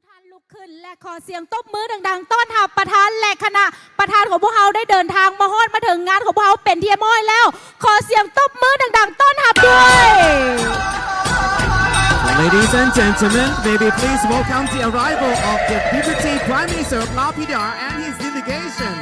ທ່ານລຸກຂຶ້ນ ແລະ ຂໍສຽງຕົບມືດັງໆ ຕ້ອນຮັບປະທານ ແລະ ຄະນະປະທານຂອງພວກເຮົາ ໄດ້ເດີນທາງມາຮອດມາເຖິງງານຂອງພວກເຮົາເປັນທີ່ຮຽບຮ້ອຍແລ້ວ. ຂໍສຽງຕົບມືດັງໆ ຕ້ອນຮັບດ້ວຍ. Ladies and gentlemen, may we please welcome the arrival of the Deputy Prime Minister of Lao P D R and his delegation.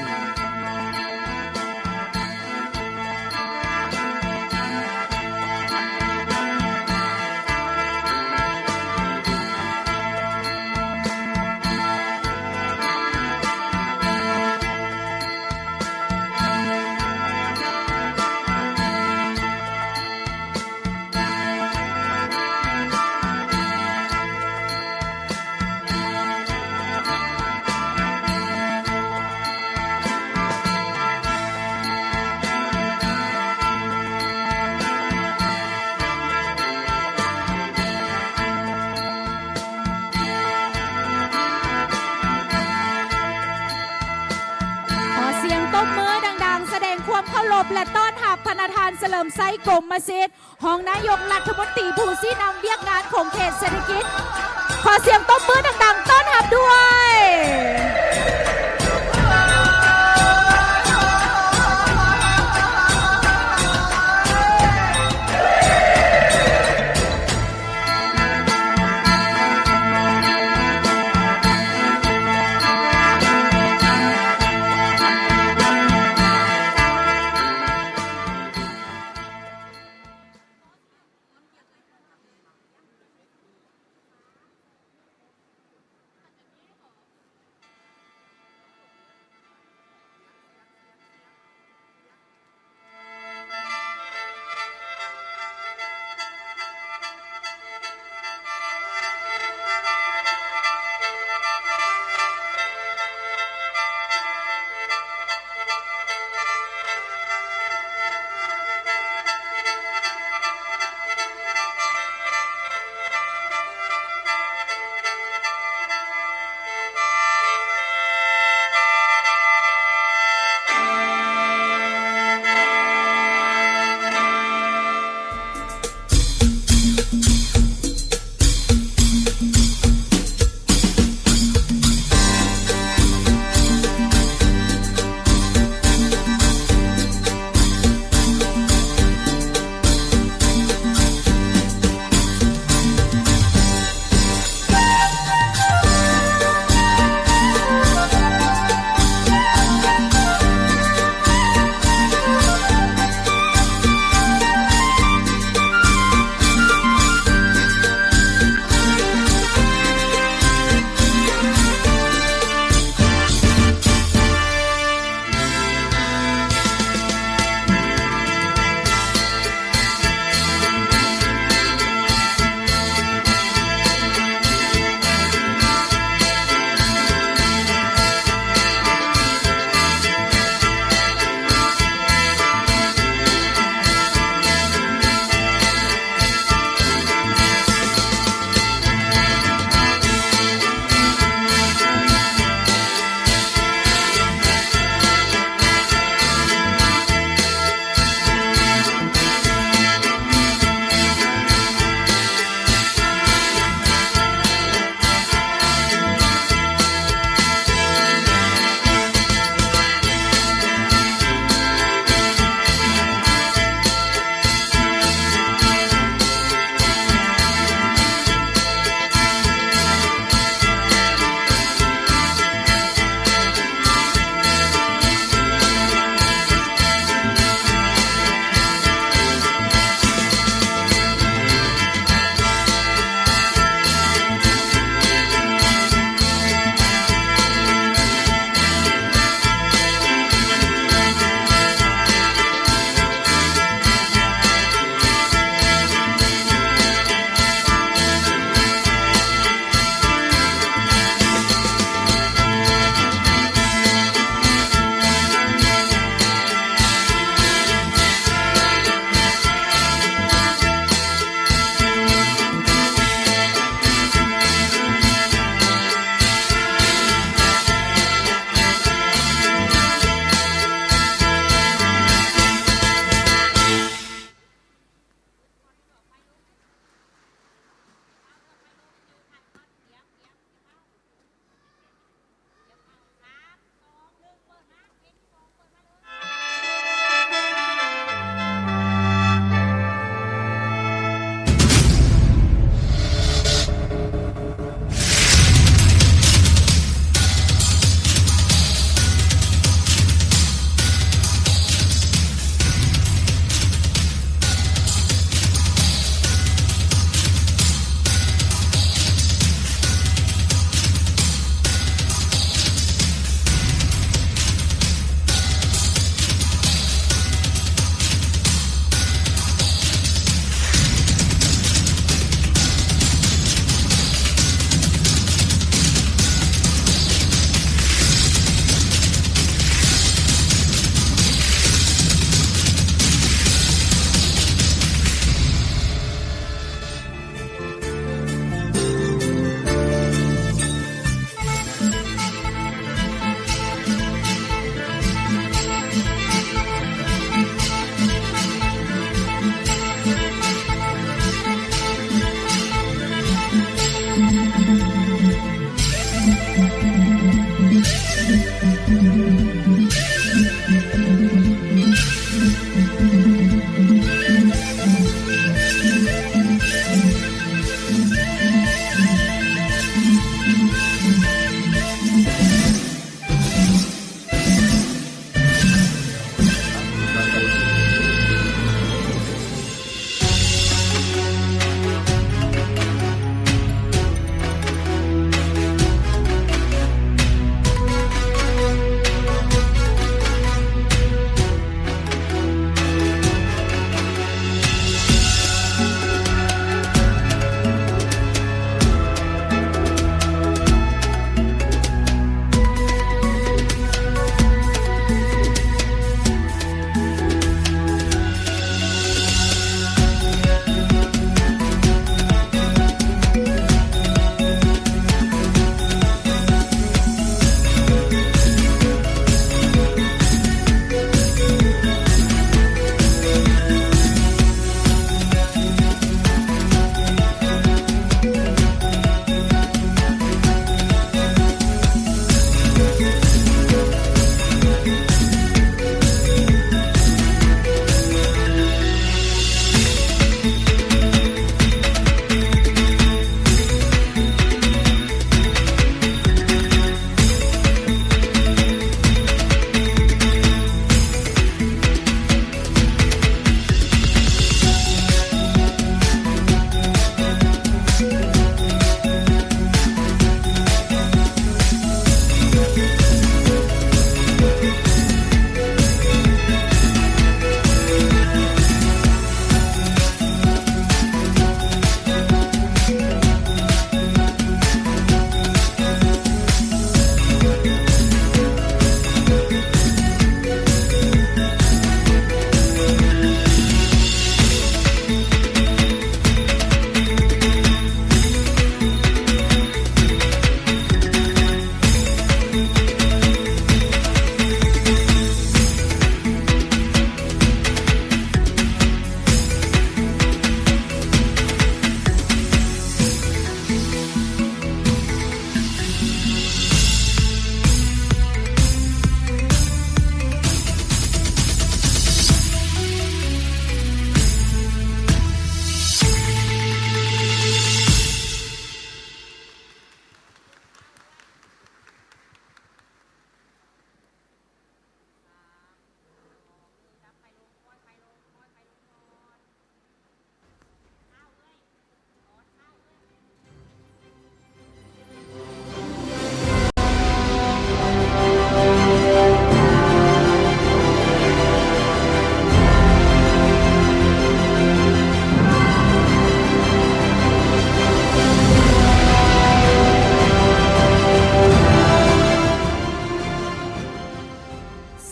ຂໍສຽງຕົບມືດັງໆ ສະແດງຄວາມເຄົາລົບ ແລະ ຕ້ອນຮັບພະນະທ່ານ ສະເຫຼີມໄຊ ກົມມະສິດ ຮອງນາຍົກລັດຖະມົນຕີ ຜູ້ຊີ້ນຳວຽກງານຂອງເຂດເສດຖະກິດ. ຂໍສຽງຕົບມືດັງໆ ຕ້ອນຮັບດ້ວຍ.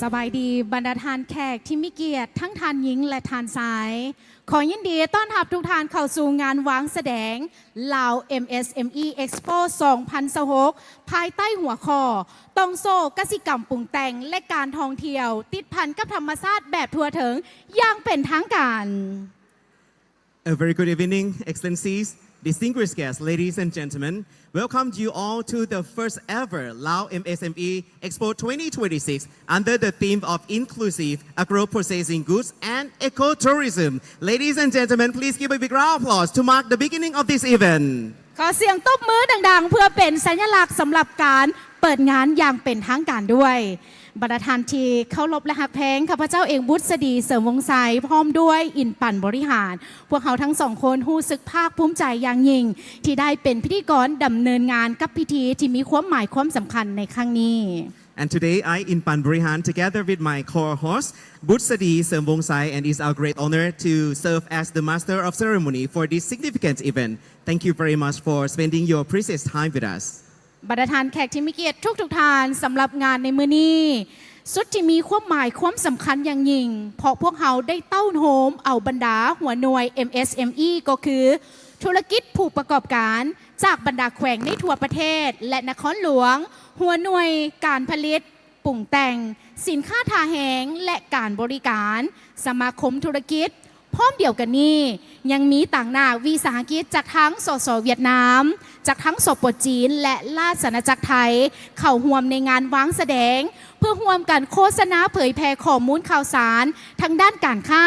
ສະບາຍດີບັນດາທ່ານແຂກທີ່ມີກຽດ ທັງທ່ານຍິງ ແລະ ທ່ານຊາຍ. ຂໍຍິນດີຕ້ອນຮັບທຸກທ່ານເຂົ້າສູ່ງານວາງສະແດງ Lao MSME Expo ສອງພັນຊາວຫົກ ພາຍໃຕ້ຫົວຂໍ້ ຕ່ອງໂສ້ກະສິກຳປຸງແຕ່ງ ແລະ ການທ່ອງທ່ຽວ ຕິດພັນກັບທຳມະຊາດແບບທົ່ວເຖິງ ຢ່າງເປັນທາງການ. A very good evening, Excellencies, distinguished guests, ladies and gentlemen. Welcome you all to the first ever Lao MSME Expo twenty twenty-six under the theme of Inclusive Agro-Processing Goods and Ecotourism. Ladies and gentlemen, please give a big round of applause to mark the beginning of this event. ຂໍສຽງຕົບມືດັງໆ ເພື່ອເປັນສັນຍະລັກສຳລັບການເປີດງານຢ່າງເປັນທາງການດ້ວຍ. ບັນດາທ່ານທີ່ເຄົາລົບ ແລະ ຮັກແພງ, ຂ້າພະເຈົ້າເອງ ບຸດສະດີ ເສີມວົງໄຊ ພ້ອມດ້ວຍອິນປັນບໍລິຫານ, ພວກເຮົາທັງສອງຄົນຮູ້ສຶກພາກພູມໃຈຢ່າງຍິ່ງ ທີ່ໄດ້ເປັນພິທີກອນດຳເນີນງານກັບພິທີທີ່ມີຄວາມໝາຍຄວາມສຳຄັນໃນຄັ້ງນີ້. And today, I, Inpan Burihan, together with my co-host, Butsadi Sermwongsai, and it's our great honor to serve as the master of ceremony for this significant event. Thank you very much for spending your precious time with us. ບັນດາທ່ານແຂກທີ່ມີກຽດທຸກໆທ່ານ, ສຳລັບງານໃນມື້ນີ້ ສຸດທີ່ມີຄວາມໝາຍຄວາມສຳຄັນຢ່າງຍິ່ງ ເພາະພວກເຮົາໄດ້ເຕົ້າໂຮມເອົາບັນດາຫົວໜ່ວຍ MSME ກໍຄື ທຸລະກິດຜູ້ປະກອບການຈາກບັນດາແຂວງໃນທົ່ວປະເທດ ແລະ ນະຄອນຫຼວງ, ຫົວໜ່ວຍການຜະລິດ, ປຸງແຕ່ງ, ສິນຄ້າທ່າແຮງ ແລະ ການບໍລິການ, ສະມາຄົມທຸລະກິດ. ພ້ອມດຽວກັນນີ້ ຍັງມີຕາງໜ້າວິສາຫະກິດຈາກທັງ ສສ ຫວຽດນາມ, ຈາກທັງ ສປ ຈີນ ແລະ ລາຊະອານາຈັກໄທ ເຂົ້າຮ່ວມໃນງານວາງສະແດງ ເພື່ອຮ່ວມກັນໂຄສະນາເຜີຍແຜ່ຂໍ້ມູນຂ່າວສານທາງດ້ານການຄ້າ,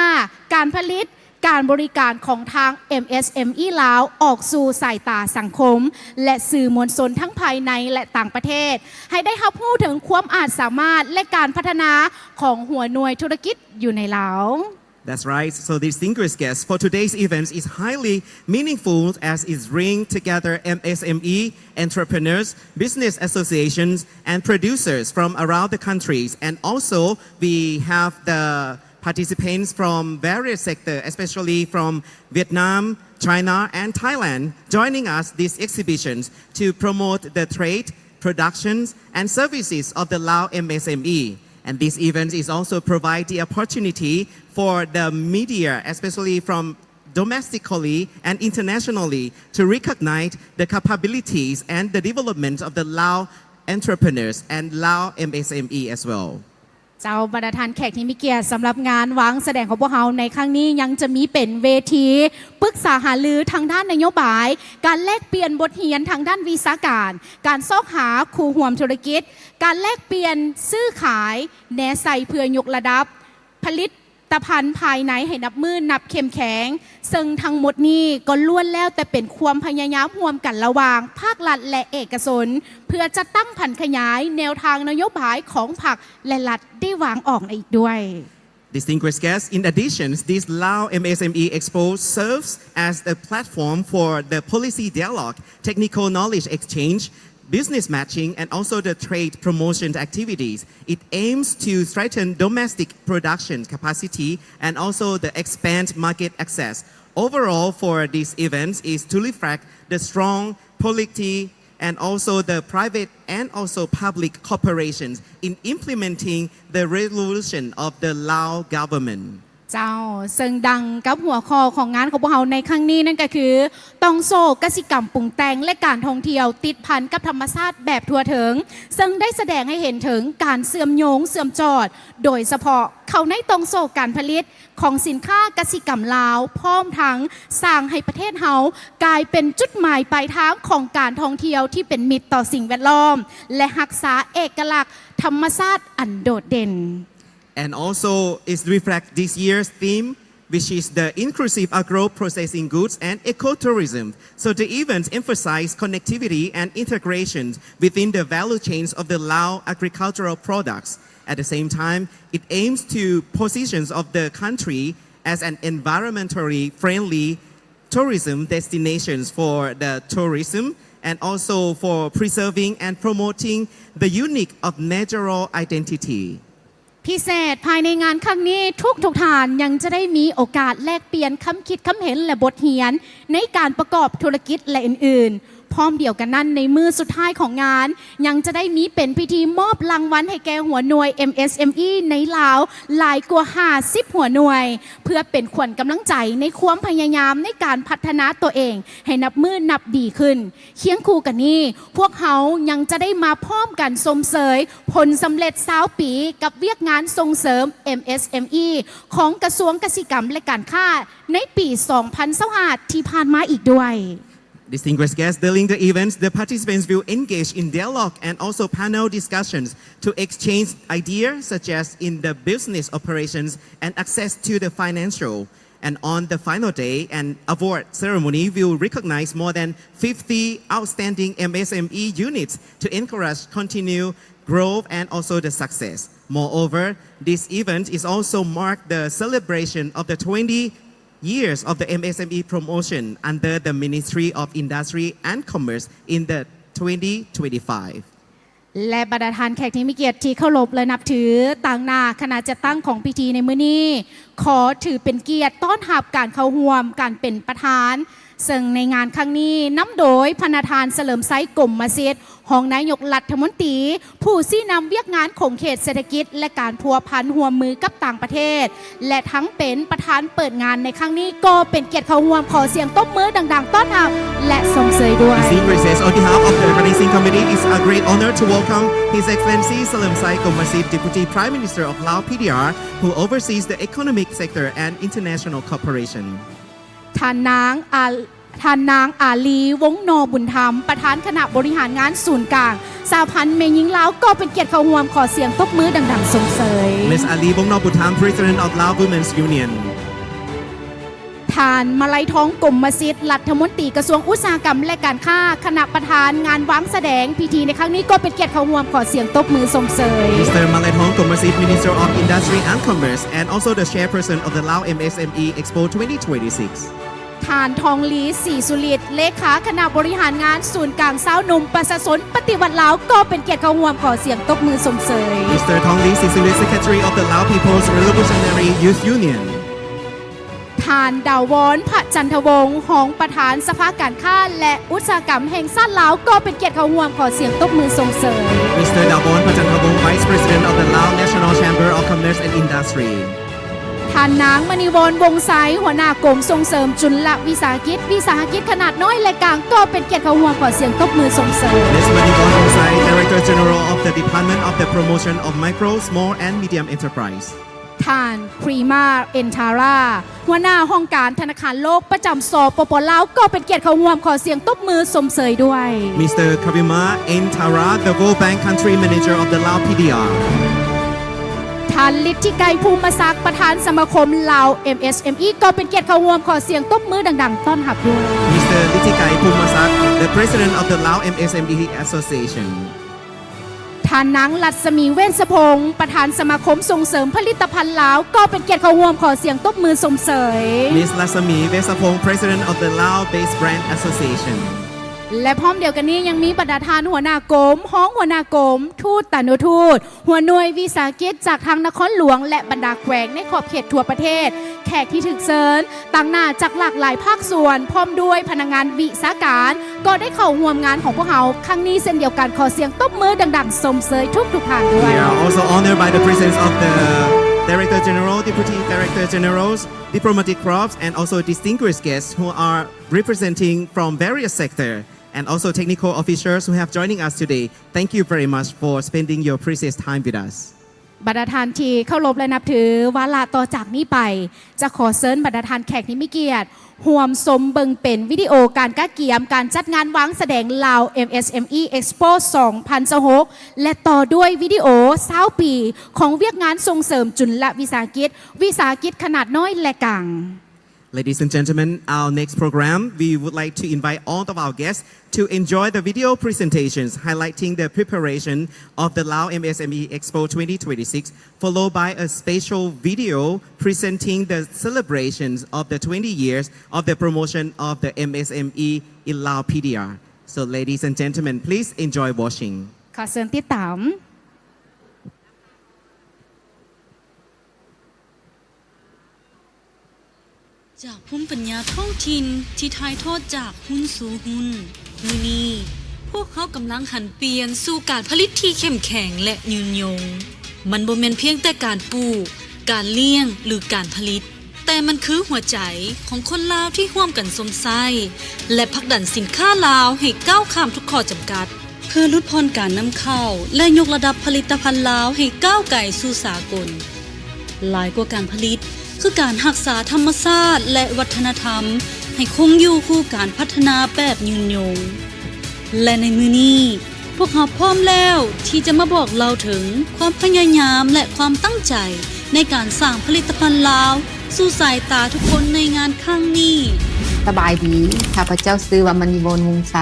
ການຜະລິດ, ການບໍລິການຂອງທາງ MSME ລາວ ອອກສູ່ສາຍຕາສັງຄົມ ແລະ ສື່ມວນຊົນທັງພາຍໃນ ແລະ ຕ່າງປະເທດ ໃຫ້ໄດ້ຮັບຮູ້ເຖິງຄວາມອາດສາມາດ ແລະ ການພັດທະນາຂອງຫົວໜ່ວຍທຸລະກິດຢູ່ໃນລາວ. That's right. So, distinguished guests, for today's event is highly meaningful as it brings together MSME entrepreneurs, business associations, and producers from around the countries. And also, we have the participants from various sectors, especially from Vietnam, China, and Thailand, joining us these exhibitions to promote the trade, productions, and services of the Lao MSME. And this event is also provide the opportunity for the media, especially from domestically and internationally, to recognize the capabilities and the development of the Lao entrepreneurs and Lao MSME as well. ເຈົ້າ ບັນດາທ່ານແຂກທີ່ມີກຽດ, ສຳລັບງານວາງສະແດງຂອງພວກເຮົາໃນຄັ້ງນີ້ ຍັງຈະມີເປັນເວທີປຶກສາຫາລືທາງດ້ານນະໂຍບາຍ, ການແລກປ່ຽນບົດຮຽນທາງດ້ານວິຊາການ, ການຊອກຫາຄູ່ຮ່ວມທຸລະກິດ, ການແລກປ່ຽນຊື້ຂາຍ, ແນໃສ່ເພື່ອຍົກລະດັບຜະລິດຕະພັນພາຍໃນໃຫ້ນັບມື້ນັບເຂັ້ມແຂງ, ເຊິ່ງທັງໝົດນີ້ກໍລ້ວນແລ້ວແຕ່ເປັນຄວາມພະຍາຍາມຮ່ວມກັນລະຫວ່າງພາກລັດ ແລະ ເອກະຊົນ ເພື່ອຈັດຕັ້ງຜັນຂະຫຍາຍແນວທາງນະໂຍບາຍຂອງພັກ ແລະ ລັດໄດ້ວາງອອກອີກດ້ວຍ. Distinguished guests, in addition, this Lao MSME Expo serves as a platform for the policy dialogue, technical knowledge exchange, business matching, and also the trade promotion activities. It aims to strengthen domestic production capacity and also the expand market access. Overall, for these events is to reflect the strong policy and also the private and also public cooperations in implementing the resolution of the Lao government. ເຈົ້າ ເຊິ່ງດັ່ງກັບຫົວຂໍ້ຂອງງານຂອງພວກເຮົາໃນຄັ້ງນີ້ ນັ້ນກໍຄື ຕ່ອງໂສ້ກະສິກຳປຸງແຕ່ງ ແລະ ການທ່ອງທ່ຽວຕິດພັນກັບທຳມະຊາດແບບທົ່ວເຖິງ, ເຊິ່ງໄດ້ສະແດງໃຫ້ເຫັນເຖິງການເຊື່ອມໂຍງເຊື່ອມຈອດ ໂດຍສະເພາະເຂົ້າໃນຕ່ອງໂສ້ການຜະລິດ ຂອງສິນຄ້າກະສິກຳລາວ, ພ້ອມທັງສ້າງໃຫ້ປະເທດເຮົາກາຍເປັນຈຸດໝາຍປາຍທາງຂອງການທ່ອງທ່ຽວທີ່ເປັນມິດຕໍ່ສິ່ງແວດລ້ອມ ແລະ ຮັກສາເອກະລັກທຳມະຊາດອັນໂດດເດັ່ນ. And also, it reflects this year's theme, which is the Inclusive Agro-Processing Goods and Ecotourism. So the event emphasizes connectivity and integration within the value chains of the Lao agricultural products. At the same time, it aims to positions of the country as an environmentally friendly tourism destinations for the tourism and also for preserving and promoting the unique of natural identity. ພິເສດ ພາຍໃນງານຄັ້ງນີ້ ທຸກໆທ່ານຍັງຈະໄດ້ມີໂອກາດແລກປ່ຽນຄຳຄິດຄຳເຫັນ ແລະ ບົດຮຽນໃນການປະກອບທຸລະກິດ ແລະ ອື່ນໆ. ພ້ອມດຽວກັນນັ້ນ, ໃນມື້ສຸດທ້າຍຂອງງານ ຍັງຈະໄດ້ມີເປັນພິທີມອບລາງວັນໃຫ້ແກ່ຫົວໜ່ວຍ ເອັມເອສເອັມອີ ໃນລາວຫຼາຍກວ່າຫ້າສິບຫົວໜ່ວຍ ເພື່ອເປັນຂວັນກຳລັງໃຈໃນຄວາມພະຍາຍາມໃນການພັດທະນາຕົວເອງໃຫ້ນັບມື້ນັບດີຂຶ້ນ. ຄຽງຄູ່ກັນນີ້, ພວກເຮົາຍັງຈະໄດ້ມາພ້ອມກັນຊົມເຊີຍຜົນສຳເລັດຊາວປີກັບວຽກງານສົ່ງເສີມ ເອັມເອສເອັມອີ ຂອງກະຊວງກະສິກຳ ແລະ ການຄ້າ ໃນປີສອງພັນຊາວຫ້າ ທີ່ຜ່ານມາອີກດ້ວຍ. Distinguished guests, during the events, the participants will engage in dialogue and also panel discussions to exchange ideas such as in the business operations and access to the financial. And on the final day, an award ceremony will recognize more than fifty outstanding M S M E units to encourage continued growth and also the success. Moreover, this event is also mark the celebration of the twenty years of the M S M E promotion under the Ministry of Industry and Commerce in the twenty twenty-five. ແລະ ບັນດາທ່ານແຂກທີ່ມີກຽດທີ່ເຄົາລົບ ແລະ ນັບຖື, ຕາງໜ້າຄະນະຈັດຕັ້ງຂອງພິທີໃນມື້ນີ້ ຂໍຖືເປັນກຽດຕ້ອນຮັບການເຂົ້າຮ່ວມການເປັນປະທານ ເຊິ່ງໃນງານຄັ້ງນີ້ນຳໂດຍພະນະທ່ານ ສະເຫຼີມໄຊ ກົມມະສິດ ຮອງນາຍົກລັດຖະມົນຕີ, ຜູ້ຊີ້ນຳວຽກງານຂົງເຂດເສດຖະກິດ ແລະ ການພົວພັນຮ່ວມມືກັບຕ່າງປະເທດ ແລະ ທັງເປັນປະທານເປີດງານໃນຄັ້ງນີ້ ກໍເປັນກຽດເຂົ້າຮ່ວມ. ຂໍສຽງຕົບມືດັງໆຕ້ອນຮັບ ແລະ ຊົມເຊີຍດ້ວຍ. Distinguished guests, on behalf of the organizing committee, it's a great honor to welcome His Excellency Saleumxay Kommasit, Deputy Prime Minister of Lao P D R, who oversees the economic sector and international cooperation. ທ່ານນາງ ອາ ທ່ານນາງ ອາລີ ວົງນໍບຸນທຳ ປະທານຄະນະບໍລິຫານງານສູນກາງສະຫະພັນແມ່ຍິງລາວ ກໍເປັນກຽດເຂົ້າຮ່ວມ. ຂໍສຽງຕົບມືດັງໆຊົມເຊີຍ. Miss Ali Wongnobutham, President of Lao Women's Union. ທ່ານ ມະໄລທອງ ກົມມະສິດ ລັດຖະມົນຕີກະຊວງອຸດສາຫະກຳ ແລະ ການຄ້າ ຄະນະປະທານງານວາງສະແດງພິທີໃນຄັ້ງນີ້ ກໍເປັນກຽດເຂົ້າຮ່ວມ. ຂໍສຽງຕົບມືຊົມເຊີຍ. Mister Malaithong Kommasit, Minister of Industry and Commerce, and also the chairperson of the Lao M S M E Expo twenty twenty-six. ທ່ານ ທອງລີ ສີສຸລິດ ເລຂາຄະນະບໍລິຫານງານສູນກາງຊາວໜຸ່ມປະຊາຊົນປະຕິວັດລາວ ກໍເປັນກຽດເຂົ້າຮ່ວມ. ຂໍສຽງຕົບມືຊົມເຊີຍ. Mister Thongli Sisulit, Secretary of the Lao People's Revolutionary Youth Union. ທ່ານ ດາວອນ ພະຈັນທະວົງ ຮອງປະທານສະພາການຄ້າ ແລະ ອຸດສາຫະກຳແຫ່ງຊາດລາວ ກໍເປັນກຽດເຂົ້າຮ່ວມ. ຂໍສຽງຕົບມືຊົມເຊີຍ. Mister Dawon Phachanthawong, Vice President of the Lao National Chamber of Commerce and Industry. ທ່ານນາງ ມະນີວອນ ວົງໄຊ ຫົວໜ້າກົມສົ່ງເສີມຈຸນລະວິສາຫະກິດ, ວິສາຫະກິດຂະໜາດນ້ອຍ ແລະ ກາງ ກໍເປັນກຽດເຂົ້າຮ່ວມ. ຂໍສຽງຕົບມືຊົມເຊີຍ. Miss Maniwon Wongsai, Director General of the Department of the Promotion of Micro, Small and Medium Enterprise. ທ່ານ ຄຣີມາ ເອັນທາຣາ ຫົວໜ້າຫ້ອງການທະນາຄານໂລກປະຈຳ ສປປ ລາວ ກໍເປັນກຽດເຂົ້າຮ່ວມ. ຂໍສຽງຕົບມືຊົມເຊີຍດ້ວຍ. Mister Karima N Thara, the World Bank Country Manager of the Lao P D R. ທ່ານ ລິດທິໄກ ພູມມະສັກ ປະທານສະມາຄົມລາວ ເອັມເອສເອັມອີ ກໍເປັນກຽດເຂົ້າຮ່ວມ. ຂໍສຽງຕົບມືດັງໆຕ້ອນຮັບດ້ວຍ. Mister Lithikai Phoumasak, the President of the Lao M S M E Association. ທ່ານນາງ ລັດສະໝີ ເວດສະພົງ ປະທານສະມາຄົມສົ່ງເສີມຜະລິດຕະພັນລາວ ກໍເປັນກຽດເຂົ້າຮ່ວມ. ຂໍສຽງຕົບມືຊົມເຊີຍ. Miss Lasami Vesapong, President of the Lao-Based Brand Association. ແລະ ພ້ອມດຽວກັນນີ້ຍັງມີບັນດາທ່ານຫົວໜ້າກົມ, ຮອງຫົວໜ້າກົມ, ທູດຕານຸທູດ, ຫົວໜ່ວຍວິສາຫະກິດຈາກທາງນະຄອນຫຼວງ ແລະ ບັນດາແຂວງໃນຂອບເຂດທົ່ວປະເທດ, ແຂກທີ່ຖືກເຊີນ ຕາງໜ້າຈາກຫຼາກຫຼາຍພາກສ່ວນ ພ້ອມດ້ວຍພະນັກງານວິຊາການ ກໍໄດ້ເຂົ້າຮ່ວມງານຂອງພວກເຮົາຄັ້ງນີ້ເຊັ່ນດຽວກັນ. ຂໍສຽງຕົບມືດັງໆຊົມເຊີຍທຸກໆທ່ານດ້ວຍ. We are also honored by the presence of the Director General, Deputy Director Generals, diplomatic corps, and also distinguished guests who are representing from various sector and also technical officials who have joining us today. Thank you very much for spending your precious time with us. ບັນດາທ່ານທີ່ເຄົາລົບ ແລະ ນັບຖື, ວາລະຕໍ່ຈາກນີ້ໄປ ຈະຂໍເຊີນບັນດາທ່ານແຂກທີ່ມີກຽດ ຮ່ວມຊົມເບິ່ງເປັນວິດີໂອການກະກຽມການຈັດງານວາງສະແດງ Lao M S M E Expo ສອງພັນຊາວຫົກ ແລະ ຕໍ່ດ້ວຍວິດີໂອ ຊາວປີ ຂອງວຽກງານສົ່ງເສີມຈຸນລະວິສາຫະກິດ, ວິສາຫະກິດຂະໜາດນ້ອຍ ແລະ ກາງ. Ladies and gentlemen, our next program, we would like to invite all of our guests to enjoy the video presentations highlighting the preparation of the Lao M S M E Expo twenty twenty-six, followed by a special video presenting the celebrations of the twenty years of the promotion of the M S M E in Lao P D R. So, ladies and gentlemen, please enjoy watching. ຂໍເຊີນຕິດຕາມ. ຈາກພູມປັນຍາທ້ອງຖິ່ນທີ່ຖ່າຍທອດຈາກຮຸ່ນສູ່ຮຸ່ນ, ມື້ນີ້ ພວກເຮົາກຳລັງຫັນປ່ຽນສູ່ການຜະລິດທີ່ເຂັ້ມແຂງ ແລະ ຍືນຍົງ. ມັນບໍ່ແມ່ນພຽງແຕ່ການປູກ, ການລ້ຽງ ຫຼື ການຜະລິດ, ແຕ່ມັນຄືຫົວໃຈຂອງຄົນລາວທີ່ຮ່ວມກັນຊົມໃຊ້ ແລະ ຜັກດັນສິນຄ້າລາວໃຫ້ກ້າວຂ້າມທຸກຂໍ້ຈຳກັດ ເພື່ອຫຼຸດຜ່ອນການນຳເຂົ້າ ແລະ ຍົກລະດັບຜະລິດຕະພັນລາວໃຫ້ກ້າວໄກສູ່ສາກົນ. ຫຼາຍກວ່າການຜະລິດ ຄືການຮັກສາທຳມະຊາດ ແລະ ວັດທະນະທຳ ໃຫ້ຄົງຢູ່ຄູ່ການພັດທະນາແບບຍືນຍົງ. ແລະ ໃນມື້ນີ້ ພວກເຮົາພ້ອມແລ້ວທີ່ຈະມາບອກເລົ່າເຖິງຄວາມພະຍາຍາມ ແລະ ຄວາມຕັ້ງໃຈໃນການສ້າງຜະລິດຕະພັນລາວສູ່ສາຍຕາທຸກຄົນໃນງານຄັ້ງນີ້. ສະບາຍດີ, ຂ້າພະເຈົ້າຊື່ວ່າ ມະນີວອນ ວົງໄຊ,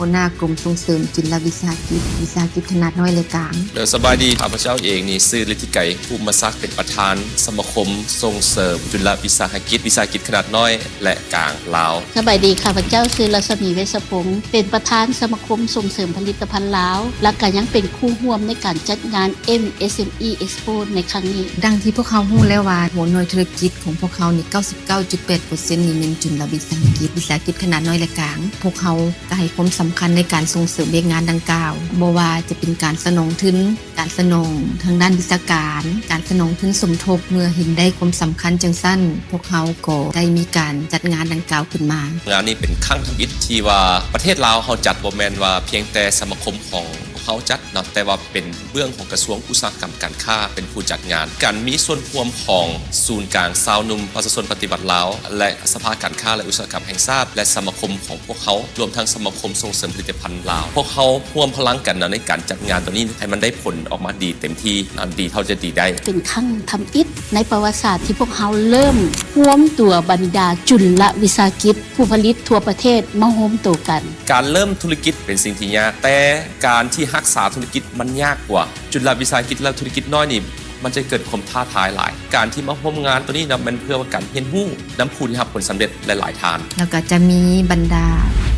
ຫົວໜ້າກົມສົ່ງເສີມຈຸນລະວິສາຫະກິດ, ວິສາຫະກິດຂະໜາດນ້ອຍ ແລະ ກາງ. ເອີ ສະບາຍດີ, ຂ້າພະເຈົ້າເອງນີ້ຊື່ ລິດທິໄກ ພູມມະສັກ, ເປັນປະທານສະມາຄົມສົ່ງເສີມຈຸນລະວິສາຫະກິດ, ວິສາຫະກິດຂະໜາດນ້ອຍ ແລະ ກາງລາວ. ສະບາຍດີ, ຂ້າພະເຈົ້າຊື່ ລັດສະໝີ ເວດສະພົງ, ເປັນປະທານສະມາຄົມສົ່ງເສີມຜະລິດຕະພັນລາວ ແລະ ກະຍັງເປັນຄູ່ຮ່ວມໃນການຈັດງານ ເອັມ ເອສ ເອັມ ອີ ເອັກສະໂປ ໃນຄັ້ງນີ້. ດັ່ງທີ່ພວກເຮົາຮູ້ແລ້ວວ່າ ຫົວໜ່ວຍທຸລະກິດຂອງພວກເຮົານີ້ ເກົ້າສິບເກົ້າຈຸດແປດເປີເຊັນນີ້ແມ່ນຈຸນລະວິສາຫະກິດ, ວິສາຫະກິດຂະໜາດນ້ອຍ ແລະ ກາງ. ພວກເຮົາກະໃຫ້ຄວາມສຳຄັນໃນການສົ່ງເສີມວຽກງານດັ່ງກ່າວ, ບໍ່ວ່າຈະເປັນການສະໜອງທຶນ, ການສະໜອງທາງດ້ານວິຊາການ, ການສະໜອງທຶນສົມທົບ. ເມື່ອເຫັນໄດ້ຄວາມສຳຄັນຈັ່ງຊັ້ນ, ພວກເຮົາກໍໄດ້ມີການຈັດງານດັ່ງກ່າວຂຶ້ນມາ. ງານນີ້ເປັນຄັ້ງທຳອິດທີ່ວ່າປະເທດລາວເຮົາຈັດ, ບໍ່ແມ່ນວ່າພຽງແຕ່ສະມາຄົມຂອງພວກເຮົາຈັດເນາະ, ແຕ່ວ່າເປັນເບື້ອງຂອງກະຊວງອຸດສາຫະກຳການຄ້າເປັນຜູ້ຈັດງານ. ການມີສ່ວນຮ່ວມຂອງສູນກາງຊາວໜຸ່ມປະຊາຊົນປະຕິວັດລາວ ແລະ ສະພາການຄ້າ ແລະ ອຸດສາຫະກຳແຫ່ງຊາດ ແລະ ສະມາຄົມຂອງ ພວກເຮົາ ລວມທັງສະມາຄົມສົ່ງເສີມຜະລິດຕະພັນລາວ, ພວກເຮົາຮ່ວມພະລັງກັນເນາະ ໃນການຈັດງານໂຕນີ້ໃຫ້ມັນໄດ້ຜົນອອກມາດີເຕັມທີ່, ອັນດີເທົ່າຈະດີໄດ້. ເປັນຄັ້ງທຳອິດໃນປະຫວັດສາດທີ່ພວກເຮົາເລີ່ມຮວມຕົວບັນດາຈຸນລະວິສາຫະກິດຜູ້ຜະລິດທົ່ວປະເທດມາໂຮມໂຕກັນ. ການເລີ່ມທຸລະກິດເປັນສິ່ງທີ່ຍາກ, ແຕ່ການທີ່ຮັກສາທຸລະກິດມັນຍາກກວ່າ. ຈຸນລະວິສາຫະກິດ ແລະ ທຸລະກິດນ້ອຍນີ້ ມັນຈະເກີດຄວາມທ້າທາຍຫຼາຍ. ການທີ່ມາຮ່ວມງານໂຕນີ້ນະ ແມ່ນເພື່ອວ່າການຮຽນຮູ້ນຳຜູ້ທີ່ຮັບຜົນສຳເລັດຫຼາຍໆທ່ານ. ແລ້ວກໍຈະມີບັນດາ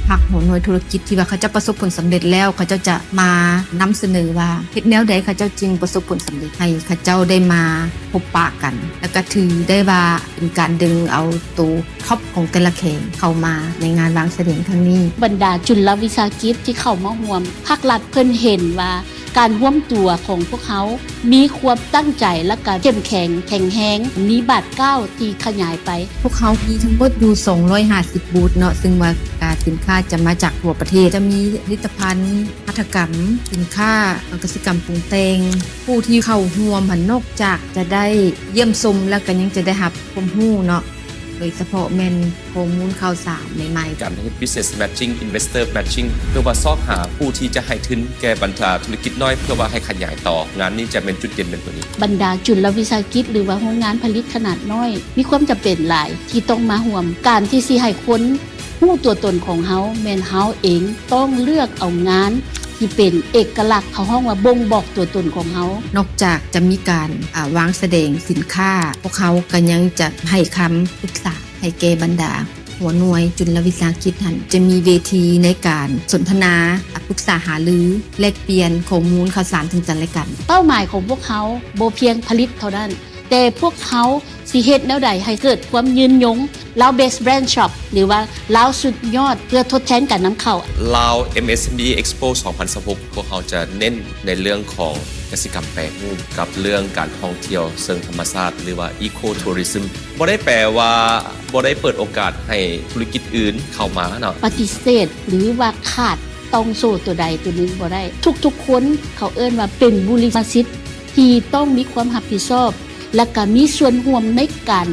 ພັກຫົວໜ່ວຍທຸລະກິດທີ່ວ່າເຂົາເຈົ້າປະສົບຜົນສຳເລັດແລ້ວ, ເຂົາເຈົ້າຈະມານຳສະເໜີວ່າເຮັດແນວໃດເຂົາເຈົ້າຈຶ່ງປະສົບຜົນສຳເລັດ, ໃຫ້ເຂົາເຈົ້າໄດ້ມາພົບປະກັນ, ແລ້ວກໍຖືໄດ້ວ່າເປັນການດຶງເອົາໂຕທັອບຂອງແຕ່ລະແຂວງເຂົ້າມາໃນງານວາງສະແດງຄັ້ງນີ້. ບັນດາຈຸນລະວິສາຫະກິດທີ່ເຂົ້າມາຮ່ວມ, ພາກລັດເພິ່ນເຫັນວ່າ ການຮວມຕົວຂອງພວກເຮົາມີຄວາມຕັ້ງໃຈ ແລະ ກະເຂັ້ມແຂງ, ແຂງແຮງ, ມີບາດກ້າວທີ່ຂະຫຍາຍໄປ. ພວກເຮົາມີທັງໝົດຢູ່ສອງຮ້ອຍຫ້າສິບບູດເນາະ, ເຊິ່ງວ່າ ອາ ສິນຄ້າຈະມາຈາກທົ່ວປະເທດ, ຈະມີຜະລິດຕະພັນຫັດຖະກຳ, ສິນຄ້າກະສິກຳປຸງແຕ່ງ, ຜູ້ທີ່ເຂົ້າຮ່ວມຫັ້ນ ນອກຈາກຈະໄດ້ຢ້ຽມຊົມແລ້ວ ກໍຍັງຈະໄດ້ຮັບຄວາມຮູ້ເນາະ, ໂດຍສະເພາະແມ່ນ ຂໍ້ມູນຂ່າວສານໃໝ່ໆ. ການເຮັດ business matching, investor matching ເພື່ອວ່າຊອກຫາຜູ້ທີ່ຈະໃຫ້ທຶນແກ່ບັນດາທຸລະກິດນ້ອຍ ເພື່ອວ່າໃຫ້ຂະຫຍາຍຕໍ່. ງານນີ້ຈະແມ່ນຈຸດເດັ່ນແມ່ນຕົວນີ້. ບັນດາຈຸນລະວິສາຫະກິດ ຫຼືວ່າໂຮງງານຜະລິດຂະໜາດນ້ອຍ ມີຄວາມຈຳເປັນຫຼາຍທີ່ຕ້ອງມາຮ່ວມ. ການທີ່ຊິໃຫ້ຄົນຮູ້ຕົວຕົນຂອງເຮົາ ແມ່ນເຮົາເອງຕ້ອງເລືອກເອົາງານທີ່ເປັນເອກະລັກ, ເຂົາຮ້ອງວ່າບົ່ງບອກຕົວຕົນຂອງເຮົາ. ນອກຈາກຈະມີການ ອາ ວາງສະແດງສິນຄ້າ, ພວກເຮົາກໍຍັງຈະໃຫ້ຄຳປຶກສາ ໃຫ້ແກ່ບັນດາຫົວໜ່ວຍຈຸນລະວິສາຫະກິດຫັ້ນ ຈະມີເວທີໃນການສົນທະນາ, ປຶກສາຫາລື, ແລກປ່ຽນຂໍ້ມູນຂ່າວສານເຖິງກັນແລະກັນ. ເປົ້າໝາຍຂອງພວກເຮົາບໍ່ພຽງຜະລິດເທົ່ານັ້ນ, ແຕ່ພວກເຮົາຊິເຮັດແນວໃດໃຫ້ເກີດຄວາມຍືນຍົງ, Lao Best Brand Shop ຫຼືວ່າ Lao ສຸດຍອດ ເພື່ອທົດແທນການນຳເຂົ້າ. Lao MSME Expo ສອງພັນຊາວຫົກ ພວກເຮົາຈະເນັ້ນໃນເລື່ອງຂອງກະສິກຳແປຮູບ ກັບເລື່ອງການທ່ອງທ່ຽວເຊີງທຳມະຊາດ ຫຼືວ່າ Eco Tourism. ບໍ່ໄດ້ແປວ່າບໍ່ໄດ້ເປີດໂອກາດໃຫ້ທຸລະກິດອື່ນເຂົ້າມາເນາະ. ປະຕິເສດ ຫຼືວ່າຂາດຕ່ອງໂສ້ຕົວໃດຕົວໜຶ່ງບໍ່ໄດ້. ທຸກໆຄົນເຂົາເອີ້ນວ່າເປັນບຸລິມະສິດທີ່ຕ້ອງມີຄວາມຮັບຜິດຊອບ ແລະກະມີສ່ວນຮ່ວມໃນການ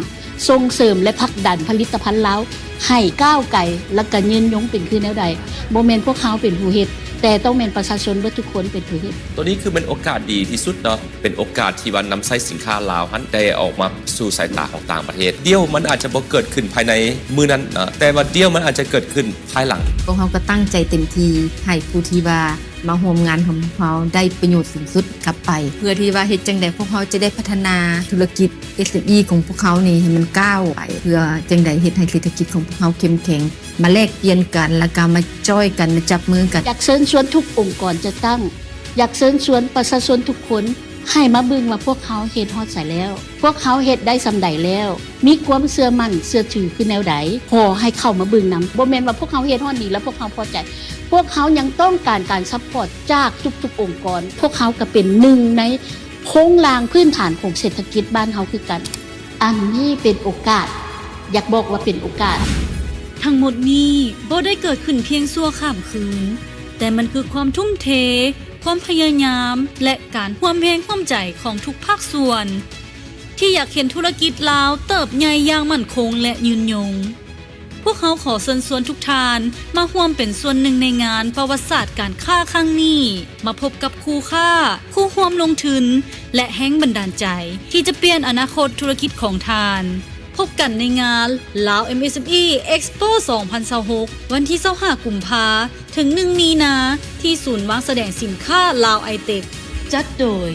ສົ່ງເສີມ ແລະ ຜັກດັນຜະລິດຕະພັນລາວໃຫ້ກ້າວໄກ ແລະກະຍືນຍົງເປັນຄືແນວໃດ. ບໍ່ແມ່ນພວກເຮົາເປັນຜູ້ເຮັດ, ແຕ່ຕ້ອງແມ່ນປະຊາຊົນເບິດທຸກຄົນເປັນຜູ້ເຮັດ. ໂຕນີ້ຄືແມ່ນໂອກາດດີທີ່ສຸດເນາະ. ເປັນໂອກາດທີ່ວ່ານຳໃຊ້ສິນຄ້າລາວຫັ້ນໄດ້ອອກມາສູ່ສາຍຕາຂອງຕ່າງປະເທດ. ດຽວມັນອາດຈະບໍ່ເກີດຂຶ້ນພາຍໃນມື້ນັ້ນເນາະ, ແຕ່ວ່າດຽວມັນອາດຈະເກີດຂຶ້ນພາຍຫຼັງ. ພວກເຮົາກໍຕັ້ງໃຈເຕັມທີ່ໃຫ້ຜູ້ທີ່ວ່າມາຮ່ວມງານຂອງພວກເຮົາໄດ້ປະໂຫຍດສູງສຸດກັບໄປ, ເພື່ອທີ່ວ່າເຮັດຈັ່ງໃດພວກເຮົາຈະໄດ້ພັດທະນາທຸລະກິດ ເອສເອັມອີ ຂອງພວກເຮົານີ້ໃຫ້ມັນກ້າວໄປ, ເພື່ອຈັ່ງໃດເຮັດໃຫ້ເສດຖະກິດຂອງພວກເຮົາເຂັ້ມແຂງ. ມາແລກປ່ຽນກັນ ແລ້ວກໍມາຈອຍກັນ ມາຈັບມືກັນ. ຢາກເຊີນຊວນທຸກອົງກອນຈັດຕັ້ງ, ຢາກເຊີນຊວນປະຊາຊົນທຸກຄົນ ໃຫ້ມາເບິ່ງວ່າພວກເຮົາເຮັດຮອດໃສແລ້ວ, ພວກເຮົາເຮັດໄດ້ສ່ຳໃດແລ້ວ, ມີຄວາມເຊື່ອໝັ້ນເຊື່ອຖືຄືແນວໃດ, ຂໍໃຫ້ເຂົ້າມາເບິ່ງນຳ. ບໍ່ແມ່ນວ່າພວກເຮົາເຮັດຮອດນີ້ແລ້ວພວກເຮົາພໍໃຈ. ພວກເຮົາຍັງຕ້ອງການການຊັບພອດຈາກທຸກໆອົງກອນ. ພວກເຮົາກໍເປັນໜຶ່ງໃນໂຄງລ່າງພື້ນຖານຂອງເສດຖະກິດບ້ານເຮົາຄືກັນ. ອັນນີ້ເປັນໂອກາດ, ຢາກບອກວ່າເປັນໂອກາດ. ທັງໝົດນີ້ບໍ່ໄດ້ເກີດຂຶ້ນພຽງຊົ່ວຂ້າມຄືນ, ແຕ່ມັນຄືຄວາມທຸ່ມເທ, ຄວາມພະຍາຍາມ ແລະ ການຮ່ວມແຮງຮ່ວມໃຈຂອງທຸກພາກສ່ວນ ທີ່ຢາກເຫັນທຸລະກິດລາວເຕີບໃຫຍ່ຢ່າງໝັ້ນຄົງ ແລະ ຍືນຍົງ. ພວກເຮົາຂໍເຊີນຊວນທຸກທ່ານມາຮ່ວມເປັນສ່ວນໜຶ່ງໃນງານປະຫວັດສາດການຄ້າຄັ້ງນີ້, ມາພົບກັບຄູ່ຄ້າ, ຄູ່ຮ່ວມລົງທຶນ ແລະ ແຮງບັນດານໃຈທີ່ຈະປ່ຽນອະນາຄົດທຸລະກິດຂອງທ່ານ. ພົບກັນໃນງານ Lao MSME Expo ສອງພັນຊາວຫົກ ວັນທີຊາວຫ້າ ກຸມພາ ເຖິງ ໜຶ່ງ ມີນາ ທີ່ສູນວາງສະແດງສິນຄ້າ Lao iTech ຈັດໂດຍ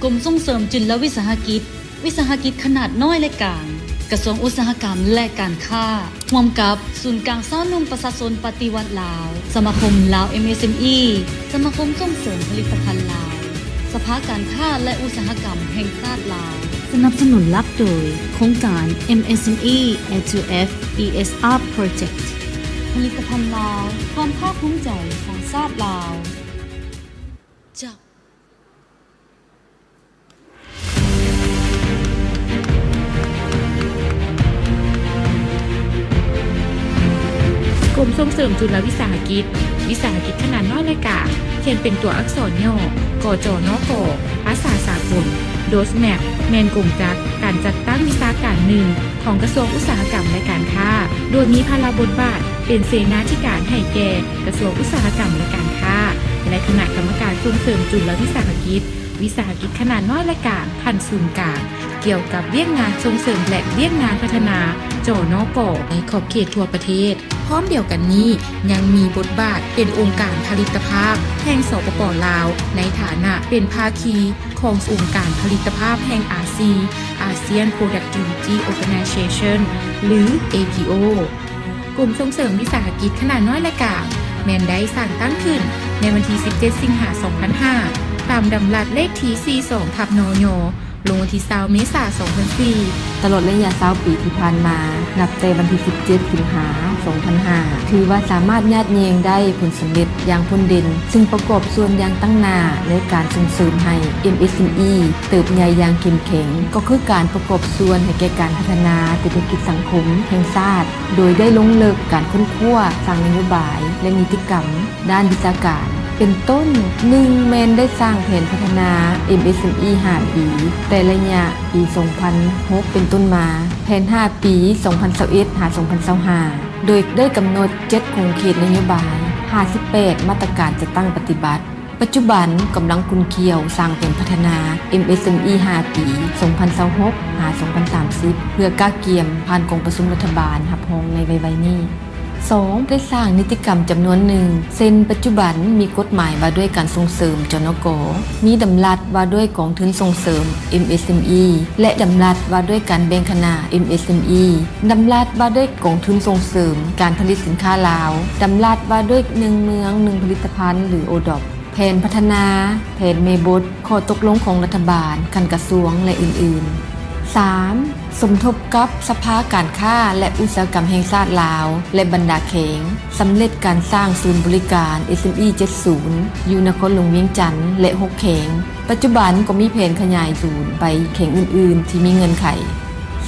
ກົມສົ່ງເສີມຈຸນລະວິສາຫະກິດ, ວິສາຫະກິດຂະໜາດນ້ອຍ ແລະ ກາງ, ກະຊວງອຸດສາຫະກຳ ແລະ ການຄ້າ, ຮ່ວມກັບສູນກາງຊາວໜຸ່ມປະຊາຊົນປະຕິວັດລາວ, ສະມາຄົມ Lao MSME, ສະມາຄົມສົ່ງເສີມຜະລິດຕະພັນລາວ, ສະພາການຄ້າ ແລະ ອຸດສາຫະກຳແຫ່ງຊາດລາວ. ສະໜັບສະໜູນຫຼັກໂດຍໂຄງການ MSME A two F E S R Project. ຜະລິດຕະພັນລາວ, ຄວາມພາກພູມໃຈຂອງຊາດລາວ. ເຈົ້າ. ກົມສົ່ງເສີມຈຸນລະວິສາຫະກິດ, ວິສາຫະກິດຂະໜາດນ້ອຍ ແລະ ກາງ, ຂຽນເປັນຕົວອັກສອນຫຍໍ້ ກຈນກ, ພາສາສາກົນ. Roadmap ແມ່ນກົງຈັກການຈັດຕັ້ງວິຊາການໜຶ່ງຂອງກະຊວງອຸດສາຫະກຳ ແລະ ການຄ້າ, ໂດຍມີພາລະບົດບາດເປັນເສນາທິການໃຫ້ແກ່ກະຊວງອຸດສາຫະກຳ ແລະ ການຄ້າ ແລະ ຄະນະກຳມະການສົ່ງເສີມຈຸນລະວິສາຫະກິດ, ວິສາຫະກິດຂະໜາດນ້ອຍ ແລະ ກາງ ຂັ້ນສູນກາງ ກ່ຽວກັບວຽກງານສົ່ງເສີມ ແລະ ວຽກງານພັດທະນາ ຈນກ ໃນຂອບເຂດທົ່ວປະເທດ. ພ້ອມດຽວກັນນີ້ ຍັງມີບົດບາດເປັນອົງການຜະລິດຕະພາບແຫ່ງ ສປປ ລາວ ໃນຖານະເປັນພາຄີຂອງອົງການຜະລິດຕະພາບແຫ່ງອາຊີ, ASEAN Productivity Organization ຫຼື เอพีโอ. ກົມສົ່ງເສີມວິສາຫະກິດຂະໜາດນ້ອຍ ແລະ ກາງ ແມ່ນໄດ້ສ້າງຕັ້ງຂຶ້ນໃນວັນທີສິບເຈັດ ສິງຫາ ສອງພັນຫ້າ ຕາມດຳລັດເລກທີ ສີ່ສອງ ທັບ ນຍ ລົງວັນທີ ຊາວ ເມສາ ສອງພັນສີ່. ຕະຫຼອດໄລຍະ ຊາວ ປີທີ່ຜ່ານມາ, ນັບແຕ່ວັນທີ ສິບເຈັດ ສິງຫາ ສອງພັນຫ້າ ຖືວ່າສາມາດຍາດແຍ່ງໄດ້ຜົນສຳເລັດຢ່າງພົ້ນເດັ່ນ, ຊຶ່ງປະກອບສ່ວນຢ່າງຕັ້ງໜ້າໃນການສົ່ງເສີມໃຫ້ ເອັມເອສເອັມອີ ເຕີບໃຫຍ່ຢ່າງເຂັ້ມແຂງ, ກໍຄືການປະກອບສ່ວນໃຫ້ແກ່ການພັດທະນາເສດຖະກິດສັງຄົມແຫ່ງຊາດ, ໂດຍໄດ້ລົງເລິກການຄົ້ນຄວ້າ, ສ້າງນະໂຍບາຍ ແລະ ນິຕິກຳ ດ້ານວິຊາການ ເປັນຕົ້ນ, ໜຶ່ງ ແມ່ນໄດ້ສ້າງແຜນພັດທະນາ ເອັມເອສເອັມອີ ຫ້າປີ, ແຕ່ໄລຍະປີສອງພັນຫົກເປັນຕົ້ນມາ, ແຜນຫ້າປີ ສອງພັນຊາວເອັດ ຫາ ສອງພັນຊາວຫ້າ ໂດຍໄດ້ກຳນົດເຈັດຂົງເຂດນະໂຍບາຍ, ຫ້າສິບແປດ ມາດຕະການຈັດຕັ້ງປະຕິບັດ. ປັດຈຸບັນກຳລັງຂຸ້ນຂ້ຽວສ້າງແຜນພັດທະນາ ເອັມເອສເອັມອີ ຫ້າປີ ສອງພັນຊາວຫົກ ຫາ ສອງພັນສາມສິບ ເພື່ອກະກຽມຜ່ານກອງປະຊຸມລັດຖະບານຮັບຮອງໃນໄວໆນີ້. ສອງ ໄດ້ສ້າງນິຕິກຳຈຳນວນໜຶ່ງ, ເຊັ່ນ ປັດຈຸບັນມີກົດໝາຍວ່າດ້ວຍການສົ່ງເສີມ ຈນກ, ມີດຳລັດວ່າດ້ວຍກອງທຶນສົ່ງເສີມ ເອັມເອສເອັມອີ ແລະ ດຳລັດວ່າດ້ວຍການແບ່ງຂະໜາດ ເອັມເອສເອັມອີ, ດຳລັດວ່າດ້ວຍກອງທຶນສົ່ງເສີມການຜະລິດສິນຄ້າລາວ, ດຳລັດວ່າດ້ວຍໜຶ່ງເມືອງໜຶ່ງຜະລິດຕະພັນ ຫຼື ໂອດອບ, ແຜນພັດທະນາ, ແຜນແມ່ບົດ, ຂໍ້ຕົກລົງຂອງລັດຖະບານ, ຂັ້ນກະຊວງ ແລະ ອື່ນໆ. ສາມ ສົມທົບກັບສະພາການຄ້າ ແລະ ອຸດສາຫະກຳແຫ່ງຊາດລາວ ແລະ ບັນດາແຂວງ, ສຳເລັດການສ້າງສູນບໍລິການ ເອສເອັມອີ ເຈັດສູນ ຢູ່ນະຄອນຫຼວງວຽງຈັນ ແລະ ຫົກແຂວງ. ປັດຈຸບັນກໍມີແຜນຂະຫຍາຍສູນໄປແຂວງອື່ນໆທີ່ມີເງື່ອນໄຂ.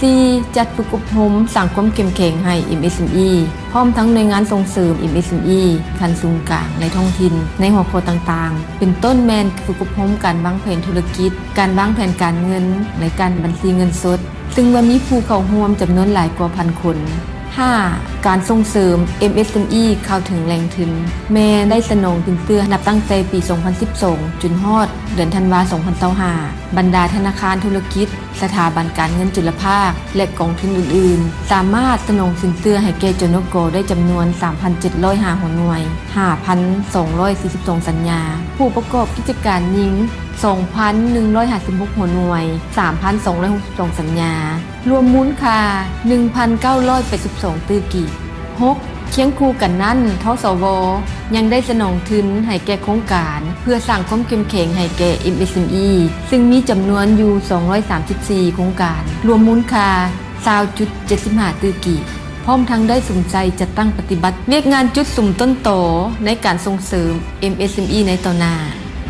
ສີ່ ຈັດຝຶກອົບຮົມສ້າງຄວາມເຂັ້ມແຂງໃຫ້ ເອັມເອສເອັມອີ ພ້ອມທັງໜ່ວຍງານສົ່ງເສີມ ເອັມເອສເອັມອີ ຂັ້ນສູນກາງ ແລະ ທ້ອງຖິ່ນ ໃນຫົວຂໍ້ຕ່າງໆ ເປັນຕົ້ນແມ່ນຝຶກອົບຮົມການວາງແຜນທຸລະກິດ, ການວາງແຜນການເງິນ ແລະ ການບັນຊີເງິນສົດ, ຊຶ່ງວ່າມີຜູ້ເຂົ້າຮ່ວມຈຳນວນຫຼາຍກວ່າພັນຄົນ. ຫ້າ ການສົ່ງເສີມ ເອັມເອສເອັມອີ ເຂົ້າເຖິງແຫຼ່ງທຶນ ແມ່ນໄດ້ສະໜອງສິນເຊື່ອນັບຕັ້ງແຕ່ປີສອງພັນສິບສອງ ຈົນຮອດເດືອນທັນວາ ສອງພັນຊາວຫ້າ. ບັນດາທະນາຄານທຸລະກິດ, ສະຖາບັນການເງິນຈຸລະພາກ ແລະ ກອງທຶນອື່ນໆ ສາມາດສະໜອງສິນເຊື່ອໃຫ້ແກ່ ຈນກ ໄດ້ຈຳນວນ ສາມພັນເຈັດຮ້ອຍຫ້າຫົວໜ່ວຍ, ຫ້າພັນສອງຮ້ອຍສີ່ສິບສອງສັນຍາ, ຜູ້ປະກອບກິດຈະການຍິງ ສອງພັນໜຶ່ງຮ້ອຍຫ້າສິບຫົກຫົວໜ່ວຍ, ສາມພັນສອງຮ້ອຍຫົກສິບສອງສັນຍາ, ລວມມູນຄ່າ ໜຶ່ງພັນເກົ້າຮ້ອຍແປດສິບສອງຕື້ກີບ. ຫົກ ຄຽງຄູ່ກັນນັ້ນ, ທສວ ຍັງໄດ້ສະໜອງທຶນໃຫ້ແກ່ໂຄງການເພື່ອສ້າງຄວາມເຂັ້ມແຂງໃຫ້ແກ່ ເອັມເອສເອັມອີ ຊຶ່ງມີຈຳນວນຢູ່ສອງຮ້ອຍສາມສິບສີ່ໂຄງການ, ລວມມູນຄ່າຊາວຈຸດເຈັດສິບຫ້າຕື້ກີບ, ພ້ອມທັງໄດ້ສຸມໃສ່ຈັດຕັ້ງປະຕິບັດວຽກງານຈຸດສຸມຕົ້ນຕໍໃນການສົ່ງເສີມ ເອັມເອສເອັມອີ ໃນຕໍ່ໜ້າ.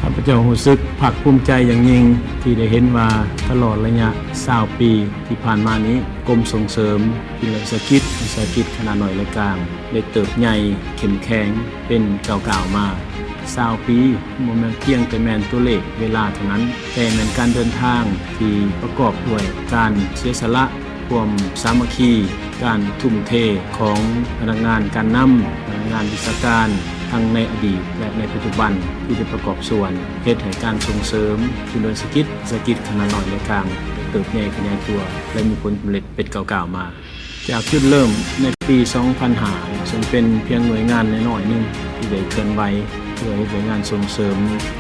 ຂ້າພະເຈົ້າຮູ້ສຶກພາກພູມໃຈຢ່າງຍິ່ງທີ່ໄດ້ເຫັນວ່າຕະຫຼອດໄລຍະຊາວປີທີ່ຜ່ານມານີ້, ກົມສົ່ງເສີມ ຈຸລະວິສາຫະກິດ, ວິສາຫະກິດຂະໜາດນ້ອຍ ແລະ ກາງ ໄດ້ເຕີບໃຫຍ່ເຂັ້ມແຂງເປັນກ້າວໆມາ. ຊາວປີບໍ່ແມ່ນພຽງແຕ່ແມ່ນຕົວເລກເວລາເທົ່ານັ້ນ, ແຕ່ແມ່ນການເດີນທາງທີ່ປະກອບດ້ວຍການເສຍສະຫຼະ, ຄວາມສາມັກຄີ, ການທຸ່ມເທຂອງພະນັກງານການນຳ, ພະນັກງານວິຊາການ ທັງໃນອະດີດ ແລະ ໃນປັດຈຸບັນ ທີ່ໄດ້ປະກອບສ່ວນເຮັດໃຫ້ການສົ່ງເສີມຈຸລະວິສາຫະກິດ, ວິສາຫະກິດຂະໜາດນ້ອຍ ແລະ ກາງ ໄດ້ເຕີບໃຫຍ່ຂະຫຍາຍຕົວ ແລະ ມີຜົນສຳເລັດເປັນກ້າວໆມາ. ຈາກຈຸດເລີ່ມໃນປີສອງພັນຫ້າ ເຊິ່ງເປັນພຽງໜ່ວຍງານນ້ອຍໆໜຶ່ງທີ່ໄດ້ເຄື່ອນໄຫວເພື່ອເຮັດວຽກງານສົ່ງເສີມ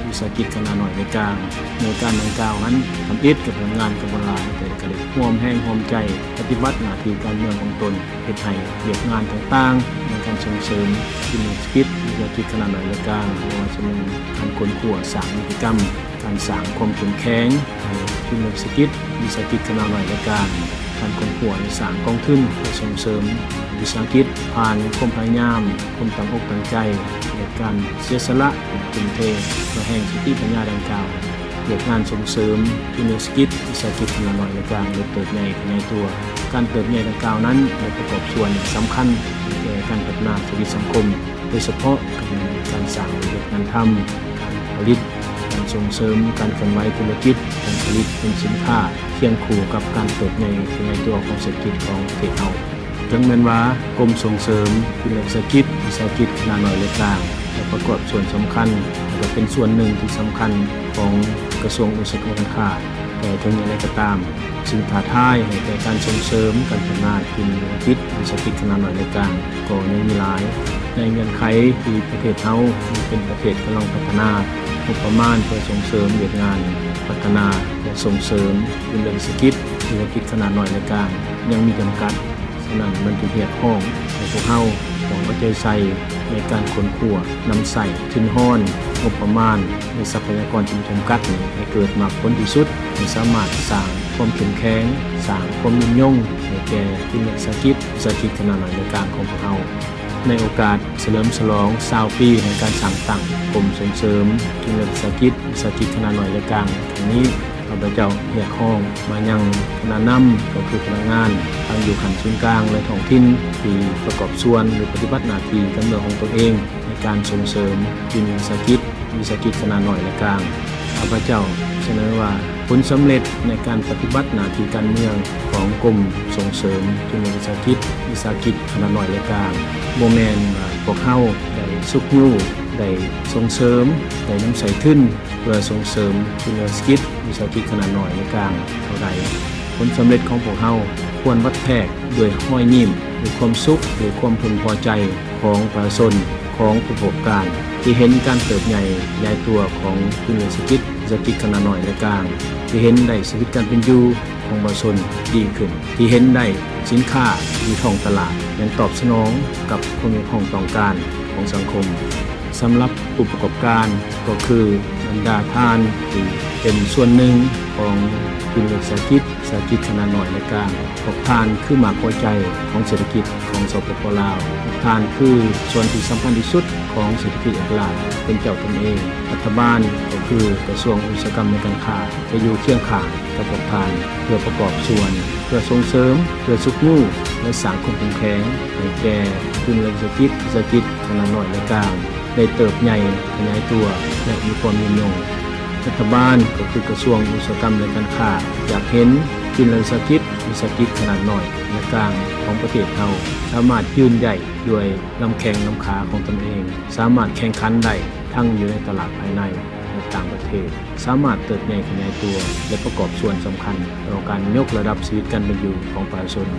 ວິສາຫະກິດຂະໜາດນ້ອຍ ແລະ ກາງ. ໜ່ວຍການດັ່ງກ່າວນັ້ນທຳອິດກັບພະນັກງານກໍບໍ່ຫຼາຍ, ແຕ່ກໍໄດ້ຮ່ວມແຮງຮ່ວມໃຈປະຕິບັດໜ້າທີ່ການເມືອງຂອງຕົນ, ເຮັດໃຫ້ວຽກງານຕ່າງໆໃນການສົ່ງເສີມຈຸລະວິສາຫະກິດ, ວິສາຫະກິດຂະໜາດນ້ອຍ ແລະ ກາງ, ບໍ່ວ່າຈະແມ່ນການຄົ້ນຄວ້າສ້າງນິຕິກຳ, ການສ້າງຄວາມເຂັ້ມແຂງໃຫ້ຈຸລະວິສາຫະກິດ, ວິສາຫະກິດຂະໜາດນ້ອຍ ແລະ ກາງ, ການຄົ້ນຄວ້າ ແລະ ສ້າງກອງທຶນເພື່ອສົ່ງເສີມວິສາຫະກິດຜ່ານຄວາມພະຍາຍາມ, ຄວາມຕັ້ງອົກຕັ້ງໃຈ ແລະ ການເສຍສະຫຼະ, ການທຸ່ມເທ ແລະ ແຮງສະຕິປັນຍາດັ່ງກ່າວ, ວຽກງານສົ່ງເສີມຈຸລະວິສາຫະກິດ, ວິສາຫະກິດຂະໜາດນ້ອຍ ແລະ ກາງ ໄດ້ເຕີບໃຫຍ່ຂະຫຍາຍຕົວ. ການເຕີບໃຫຍ່ດັ່ງກ່າວນັ້ນໄດ້ປະກອບສ່ວນສຳຄັນແກ່ການພັດທະນາເສດຖະກິດສັງຄົມ, ໂດຍສະເພາະກໍແມ່ນການສ້າງວຽກເຮັດງານທຳ, ການຜະລິດ, ການສົ່ງເສີມການເຄື່ອນໄຫວທຸລະກິດ, ການຜະລິດເປັນສິນຄ້າ, ຄຽງຄູ່ກັບການເຕີບໃຫຍ່ຂະຫຍາຍຕົວຂອງເສດຖະກິດຂອງປະເທດເຮົາ. ເຖິງແມ່ນວ່າກົມສົ່ງເສີມຈຸລະວິສາຫະກິດ, ວິສາຫະກິດຂະໜາດນ້ອຍ ແລະ ກາງ ຈະປະກອບສ່ວນສຳຄັນ ແລະ ກໍເປັນສ່ວນໜຶ່ງທີ່ສຳຄັນຂອງກະຊວງອຸດສາຫະກຳການຄ້າ, ແຕ່ເຖິງຢ່າງໃດກໍຕາມ, ສິ່ງທ້າທາຍໃຫ້ແກ່ການສົ່ງເສີມການພັດທະນາຈຸລະວິສາຫະກິດ, ວິສາຫະກິດຂະໜາດນ້ອຍ ແລະ ກາງ ກໍຍັງມີຫຼາຍ. ໃນເງື່ອນໄຂທີ່ປະເທດເຮົາຍັງເປັນປະເທດກຳລັງພັດທະນາ, ງົບປະມານເພື່ອສົ່ງເສີມວຽກງານພັດທະນາ ແລະ ສົ່ງເສີມ ເລື່ອງເສດຖະກິດ, ເສດຖະກິດຂະໜາດນ້ອຍ ແລະ ກາງ ຍັງມີຈຳກັດ. ສະນັ້ນ, ມັນຈຶ່ງຮຽກຮ້ອງໃຫ້ພວກເຮົາຕ້ອງເອົາໃຈໃສ່ໃນການຄົ້ນຄວ້າ, ນຳໃຊ້ທຶນຮອນ, ງົບປະມານ ແລະ ຊັບພະຍາກອນທີ່ມີຈຳກັດນີ້ໃຫ້ເກີດໝາກຜົນທີ່ສຸດ, ໃຫ້ສາມາດສ້າງຄວາມເຂັ້ມແຂງ, ສ້າງຄວາມຍືນຍົງໃຫ້ແກ່ກຸ່ມເສດຖະກິດ, ເສດຖະກິດຂະໜາດນ້ອຍ ແລະ ກາງຂອງພວກເຮົາ. ໃນໂອກາດສະເຫຼີມສະຫຼອງຊາວປີແຫ່ງການສ້າງຕັ້ງກົມສົ່ງເສີມຈຸລະວິສາຫະກິດ, ວິສາຫະກິດຂະໜາດນ້ອຍ ແລະ ກາງຄັ້ງນີ້, ຂ້າພະເຈົ້າຮຽກຮ້ອງມາຍັງຄະນະນຳ, ກໍຄືພະນັກງານ ທັງຢູ່ຂັ້ນສູນກາງ ແລະ ທ້ອງຖິ່ນ ທີ່ປະກອບສ່ວນ ຫຼື ປະຕິບັດໜ້າທີ່ການເມືອງຂອງຕົນເອງ ໃນການສົ່ງເສີມຈຸລະວິສາຫະກິດ, ວິສາຫະກິດຂະໜາດນ້ອຍ ແລະ ກາງ. ຂ້າພະເຈົ້າສະເໜີວ່າ ຜົນສຳເລັດໃນການປະຕິບັດໜ້າທີ່ການເມືອງຂອງກົມສົ່ງເສີມຈຸລະວິສາຫະກິດ, ວິສາຫະກິດຂະໜາດນ້ອຍ ແລະ ກາງ ບໍ່ແມ່ນວ່າພວກເຮົາໄດ້ຊຸກຍູ້, ໄດ້ສົ່ງເສີມ, ໄດ້ນຳໃຊ້ທຶນເພື່ອສົ່ງເສີມຈຸລະວິສາຫະກິດ, ວິສາຫະກິດຂະໜາດນ້ອຍ ແລະ ກາງເທົ່າໃດ. ຜົນສຳເລັດຂອງພວກເຮົາຄວນວັດແທກດ້ວຍຮອຍຍິ້ມ, ດ້ວຍຄວາມສຸກ, ດ້ວຍຄວາມເພິ່ງພໍໃຈຂອງປະຊາຊົນ, ຂອງຜູ້ປະກອບການ ທີ່ເຫັນການເຕີບໃຫຍ່ຂະຫຍາຍຕົວຂອງຈຸລະວິສາຫະກິດ, ວິສາຫະກິດຂະໜາດນ້ອຍ ແລະ ກາງ, ທີ່ເຫັນໄດ້ຊີວິດການເປັນຢູ່ຂອງປະຊາຊົນດີຂຶ້ນ, ທີ່ເຫັນໄດ້ສິນຄ້າຢູ່ທ້ອງຕະຫຼາດ ແມ່ນຕອບສະໜອງກັບຄວາມຮຽກຮ້ອງຕ້ອງການຂອງສັງຄົມ. ສຳລັບຜູ້ປະກອບການ ກໍຄືບັນດາທ່ານທີ່ເປັນສ່ວນໜຶ່ງຂອງກຸ່ມວິສາຫະກິດ, ວິສາຫະກິດຂະໜາດນ້ອຍ ແລະ ກາງ. ພວກທ່ານຄືໝາກຫົວໃຈຂອງເສດຖະກິດຂອງ ສປປ ລາວ. ພວກທ່ານຄືສ່ວນທີ່ສຳຄັນທີ່ສຸດຂອງເສດຖະກິດເອກະລາດເປັນເຈົ້າຕົນເອງ. ລັດຖະບານ ກໍຄືກະຊວງອຸດສາຫະກຳ ແລະ ການຄ້າ ຈະຢູ່ຄຽງຂ້າງກັບພວກທ່ານ ເພື່ອປະກອບສ່ວນ, ເພື່ອສົ່ງເສີມ, ເພື່ອຊຸກຍູ້ ແລະ ສ້າງຄວາມເຂັ້ມແຂງໃຫ້ແກ່ກຸ່ມວິສາຫະກິດ, ວິສາຫະກິດຂະໜາດນ້ອຍ ແລະ ກາງ ໄດ້ເຕີບໃຫຍ່ຂະຫຍາຍຕົວ ແລະ ມີຄວາມຍືນຍົງ. ລັດຖະບານ ກໍຄືກະຊວງອຸດສາຫະກຳ ແລະ ການຄ້າ ຢາກເຫັນຈຸລະວິສາຫະກິດ, ວິສາຫະກິດຂະໜາດນ້ອຍ ແລະ ກາງຂອງປະເທດເຮົາ ສາມາດຢືນໄດ້ດ້ວຍລຳແຂ້ງລຳຂາຂອງຕົນເອງ, ສາມາດແຂ່ງຂັນໄດ້ທັງຢູ່ໃນຕະຫຼາດພາຍໃນ ແລະ ຕ່າງປະເທດ, ສາມາດເຕີບໃຫຍ່ຂະຫຍາຍຕົວ ແລະ ປະກອບສ່ວນສຳຄັນຕໍ່ການຍົກລະດັບຊີວິດການເປັນຢູ່ຂອງປະຊາຊົນ.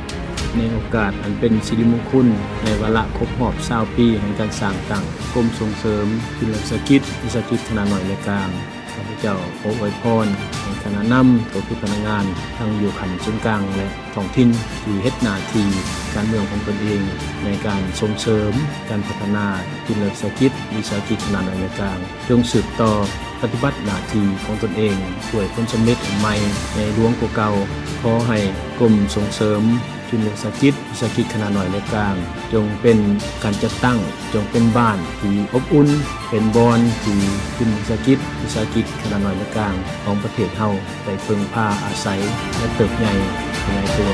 ໃນໂອກາດອັນເປັນສິລິມຸງຄຸນ ໃນວາລະຄົບຮອບຊາວປີແຫ່ງການສ້າງຕັ້ງກົມສົ່ງເສີມຈຸລະວິສາຫະກິດ, ວິສາຫະກິດຂະໜາດນ້ອຍ ແລະ ກາງ, ຂ້າພະເຈົ້າຂໍອວຍພອນໃຫ້ຄ ນະນຳ ກໍຄືພະນັກງານ ທັງຢູ່ຂັ້ນສູນກາງ ແລະ ທ້ອງຖິ່ນ ທີ່ເຮັດໜ້າທີ່ການເມືອງຂອງຕົນເອງ ໃນການສົ່ງເສີມການພັດທະນາຈຸລະວິສາຫະກິດ, ວິສາຫະກິດຂະໜາດນ້ອຍ ແລະ ກາງ, ຈົ່ງສືບຕໍ່ປະຕິບັດໜ້າທີ່ຂອງຕົນເອງດ້ວຍຜົນສຳເລັດອັນໃໝ່ໃຫຍ່ຫຼວງກວ່າເກົ່າ. ຂໍໃຫ້ກົມສົ່ງເສີມ ຈຸລະວິສາຫະກິດ, ວິສາຫະກິດຂະໜາດນ້ອຍ ແລະ ກາງ ຈົ່ງເປັນການຈັດຕັ້ງ, ຈົ່ງເປັນບ້ານທີ່ອົບອຸ່ນ, ເປັນບ່ອນທີ່ຈຸລະວິສາຫະກິດ, ວິສາຫະກິດຂະໜາດນ້ອຍ ແລະ ກາງ ຂອງປະເທດເຮົາໄດ້ເພິ່ງພາອາໄສ ແລະ ເຕີບໃຫຍ່ຂະຫຍາຍຕົວ.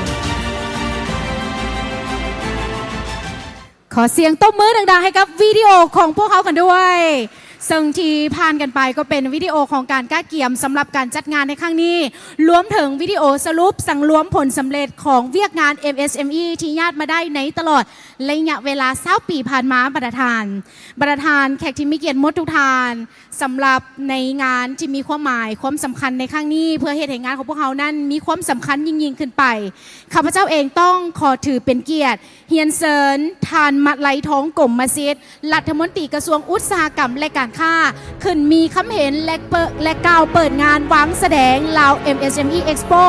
ຂໍສຽງຕົບມືດັງໆໃຫ້ກັບວິດີໂອຂອງພວກເຮົາກັນດ້ວຍ. ເຊິ່ງທີ່ຜ່ານກັນໄປກໍເປັນວິດີໂອຂອງການກະກຽມສຳລັບການຈັດງານໃນຄັ້ງນີ້, ລວມເຖິງວິດີໂອສະຫຼຸບສັງລວມຜົນສຳເລັດຂອງວຽກງານ ເອັມເອສເອັມອີ ທີ່ຍາດມາໄດ້ໃນຕະຫຼອດໄລຍະເວລາຊາວປີຜ່ານມາ. ບັນດາທ່ານ, ບັນດາທ່ານ, ແຂກທີ່ມີກຽດໝົດທຸກທ່ານ, ສຳລັບໃນງານທີ່ມີຄວາມໝາຍ, ຄວາມສຳຄັນໃນຄັ້ງນີ້, ເພື່ອເຮັດໃຫ້ງານຂອງພວກເຮົານັ້ນມີຄວາມສຳຄັນຍິ່ງໆຂຶ້ນໄປ, ຂ້າພະເຈົ້າເອງຕ້ອງຂໍຖືເປັນກຽດ ຮຽນເຊີນທ່ານ ມະໄລທອງ ກົມມະສິດ ລັດຖະມົນຕີກະຊວງອຸດສາຫະກຳ ແລະ ການຄ້າ ຂຶ້ນມີຄຳເຫັນ ແລະ ເປີດ ແລະ ກ່າວເປີດງານວາງສະແດງ Lao MSME Expo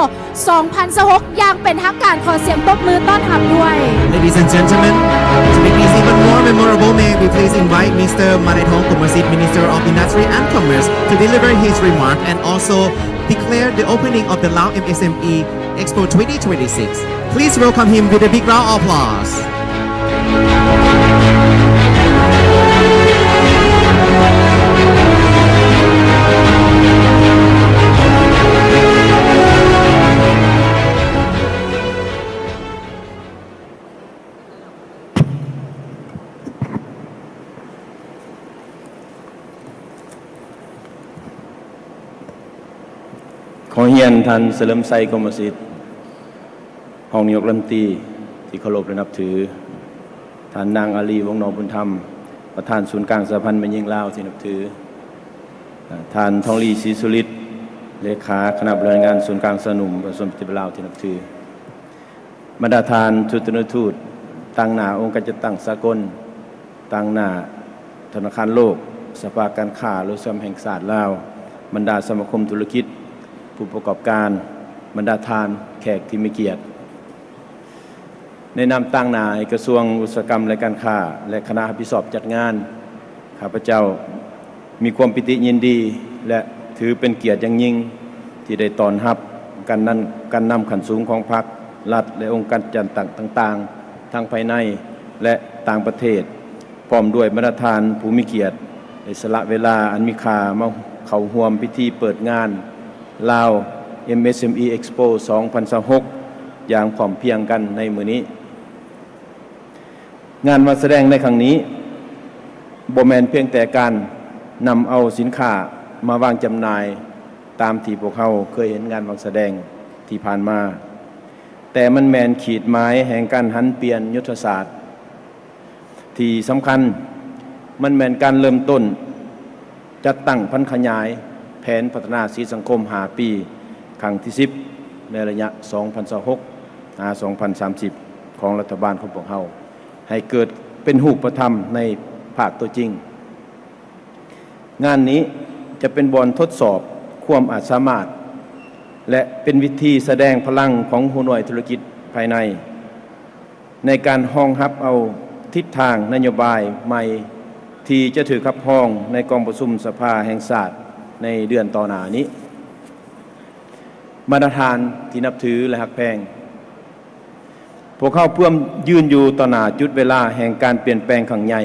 ສອງພັນຊາວຫົກ ຢ່າງເປັນທາງການ. ຂໍສຽງຕົບມືຕ້ອນຮັບດ້ວຍ. Ladies and gentlemen, to make this even more memorable, may we please invite Mister Manaithong Kommasit, Minister of Industry and Commerce, to deliver his remark and also declare the opening of the Lao MSME Expo twenty twenty-six. Please welcome him with a big round of applause. ຂໍຮຽນທ່ານ ສະເຫຼີມໄຊ ກົມມະສິດ ຮອງນາຍົກລັດຖະມົນຕີທີ່ເຄົາລົບ ແລະ ນັບຖື, ທ່ານນາງ ອາລີ ວົງນອກບຸນທຳ ປະທານສູນກາງສະຫະພັນແມ່ຍິງລາວທີ່ນັບຖື, ທ່ານ ທອງລີ ສີສຸລິດ ເລຂາຄະນະບໍລິຫານງານສູນກາງຊາວໜຸ່ມປະຊາຊົນປະຕິວັດລາວທີ່ນັບຖື. ບັນດາທ່ານທູດຕະນຸທູດ ຕາງໜ້າອົງການຈັດຕັ້ງສາກົນ, ຕາງໜ້າທະນາຄານໂລກ, ສະພາການຄ້າໂລກສາກົນແຫ່ງຊາດລາວ, ບັນດາສະມາຄົມທຸລະກິດ, ຜູ້ປະກອບການ, ບັນດາທ່ານແຂກທີ່ມີກຽດ, ໃນນາມຕາງໜ້າໃຫ້ກະຊວງອຸດສາຫະກຳ ແລະ ການຄ້າ ແລະ ຄະນະຮັບຜິດຊອບຈັດງານ, ຂ້າພະເຈົ້າ ມີຄວາມປີຕິຍິນດີ ແລະ ຖືເປັນກຽດຢ່າງຍິ່ງ ທີ່ໄດ້ຕ້ອນຮັບການນຳ, ການນຳຂັ້ນສູງຂອງພັກ, ລັດ ແລະ ອົງການຈັດຕັ້ງຕ່າງໆ ທັງພາຍໃນ ແລະ ຕ່າງປະເທດ, ພ້ອມດ້ວຍບັນດາທ່ານຜູ້ມີກຽດ ໄດ້ສະຫຼະເວລາອັນມີຄ່າມາເຂົ້າຮ່ວມພິທີເປີດງານ Lao MSME Expo ສອງພັນຊາວຫົກ ຢ່າງພ້ອມພຽງກັນໃນມື້ນີ້. ງານວາງສະແດງໃນຄັ້ງນີ້ ບໍ່ແມ່ນພຽງແຕ່ການນຳເອົາສິນຄ້າມາວາງຈຳໜ່າຍຕາມທີ່ພວກເຮົາເຄີຍເຫັນງານວາງສະແດງທີ່ຜ່ານມາ, ແຕ່ມັນແມ່ນຂີດໝາຍແຫ່ງການຫັນປ່ຽນຍຸດທະສາດທີ່ສຳຄັນ. ມັນແມ່ນການເລີ່ມຕົ້ນ ຈັດຕັ້ງຜັນຂະຫຍາຍແຜນພັດທະນາເສດຖະກິດສັງຄົມຫ້າປີ ຄັ້ງທີສິບ ໃນໄລຍະສອງພັນຊາວຫົກ ຫາ ສອງພັນສາມສິບ ຂອງລັດຖະບານຂອງພວກເຮົາ ໃຫ້ເກີດເປັນຮູບປະທຳໃນພາກຕົວຈິງ. ງານນີ້ຈະເປັນບ່ອນທົດສອບຄວາມອາດສາມາດ ແລະ ເປັນວິທີສະແດງພະລັງຂອງຫົວໜ່ວຍທຸລະກິດພາຍໃນ ໃນການຮອງຮັບເອົາທິດທາງນະໂຍບາຍໃໝ່ທີ່ຈະຖືກຮັບຮອງໃນກອງປະຊຸມສະພາແຫ່ງຊາດໃນເດືອນຕໍ່ໜ້ານີ້. ບັນດາທ່ານທີ່ນັບຖື ແລະ ຮັກແພງ, ພວກເຮົາພວມຢືນຢູ່ຕໍ່ໜ້າຈຸດເວລາແຫ່ງການປ່ຽນແປງຄັ້ງໃຫຍ່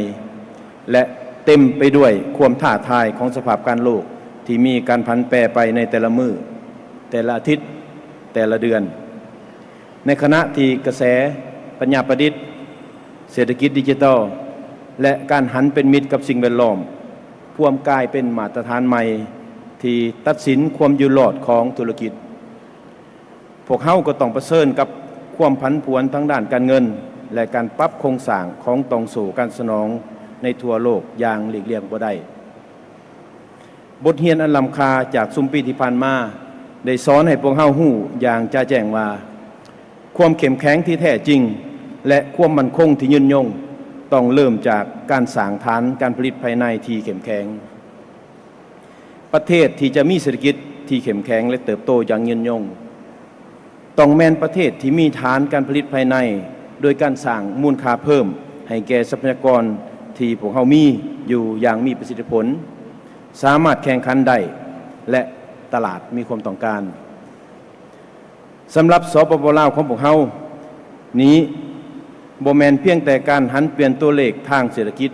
ແລະ ເຕັມໄປດ້ວຍຄວາມທ້າທາຍຂອງສະພາບການໂລກທີ່ມີການຜັນແປໄປໃນແຕ່ລະມື້, ແຕ່ລະອາທິດ, ແຕ່ລະເດືອນ. ໃນຂະນະທີ່ກະແສປັນຍາປະດິດ, ເສດຖະກິດດິຈິຕອນ ແລະ ການຫັນເປັນມິດກັບສິ່ງແວດລ້ອມ ພວມກາຍເປັນມາດຕະຖານໃໝ່ທີ່ຕັດສິນຄວາມຢູ່ລອດຂອງທຸລະກິດ, ພວກເຮົາກໍຕ້ອງປະເຊີນກັບຄວາມຜັນຜວນທາງດ້ານການເງິນ ແລະ ການປັບໂຄງສ້າງຂອງຕ່ອງໂສ້ການສະໜອງໃນທົ່ວໂລກຢ່າງຫຼີກລ່ຽງບໍ່ໄດ້. ບົດຮຽນອັນລ້ຳຄ່າຈາກຊຸມປີທີ່ຜ່ານມາ ໄດ້ສອນໃຫ້ພວກເຮົາຮູ້ຢ່າງຈະແຈ້ງວ່າ ຄວາມເຂັ້ມແຂງທີ່ແທ້ຈິງ ແລະ ຄວາມໝັ້ນຄົງທີ່ຍືນຍົງ ຕ້ອງເລີ່ມຈາກການສ້າງຖານການຜະລິດພາຍໃນທີ່ເຂັ້ມແຂງ. ປະເທດທີ່ຈະມີເສດຖະກິດ ທີ່ເຂັ້ມແຂງ ແລະ ເຕີບໂຕຢ່າງຍືນຍົງ. ຕ້ອງແມ່ນປະເທດທີ່ມີຖານການຜະລິດພາຍໃນ ໂດຍການສ້າງມູນຄ່າເພີ່ມໃຫ້ແກ່ຊັບພະຍາກອນທີ່ພວກເຮົາມີຢູ່ຢ່າງມີປະສິດທິຜົນ, ສາມາດແຂ່ງຂັນໄດ້ ແລະ ຕະຫຼາດມີຄວາມຕ້ອງການ. ສຳລັບ ສປປ ລາວ ຂອງພວກເຮົານີ້ ບໍ່ແມ່ນພຽງແຕ່ການຫັນປ່ຽນຕົວເລກທາງເສດຖະກິດ,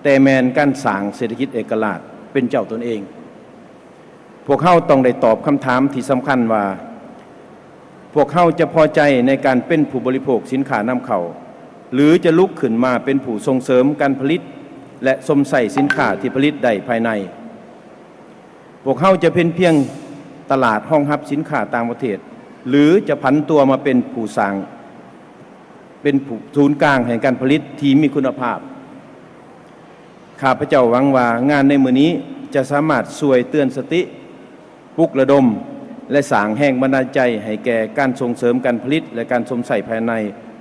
ແຕ່ແມ່ນການສ້າງເສດຖະກິດເອກະລາດເປັນເຈົ້າຕົນເອງ. ພວກເຮົາຕ້ອງໄດ້ຕອບຄຳຖາມທີ່ສຳຄັນວ່າ ພວກເຮົາຈະພໍໃຈໃນການເປັນຜູ້ບໍລິໂພກສິນຄ້ານຳເຂົ້າ ຫຼື ຈະລຸກຂຶ້ນມາເປັນຜູ້ສົ່ງເສີມການຜະລິດ ແລະ ຊົມໃຊ້ສິນຄ້າທີ່ຜະລິດໄດ້ພາຍໃນ? ພວກເຮົາຈະເປັນພຽງຕະຫຼາດຮອງຮັບສິນຄ້າຕ່າງປະເທດ ຫຼື ຈະຜັນຕົວມາເປັນຜູ້ສ້າງ, ເປັນຜູ້ສູນກາງແຫ່ງການຜະລິດທີ່ມີຄຸນນະພາບ? ຂ້າພະເຈົ້າຫວັງວ່າງານໃນມື້ນີ້ຈະສາມາດຊ່ວຍເຕືອນສະຕິ, ປຸກລະດົມ ແລະ ສ້າງແຮງບັນດານໃຈໃຫ້ແກ່ການສົ່ງເສີມການຜະລິດ ແລະ ການຊົມໃຊ້ພາຍໃນ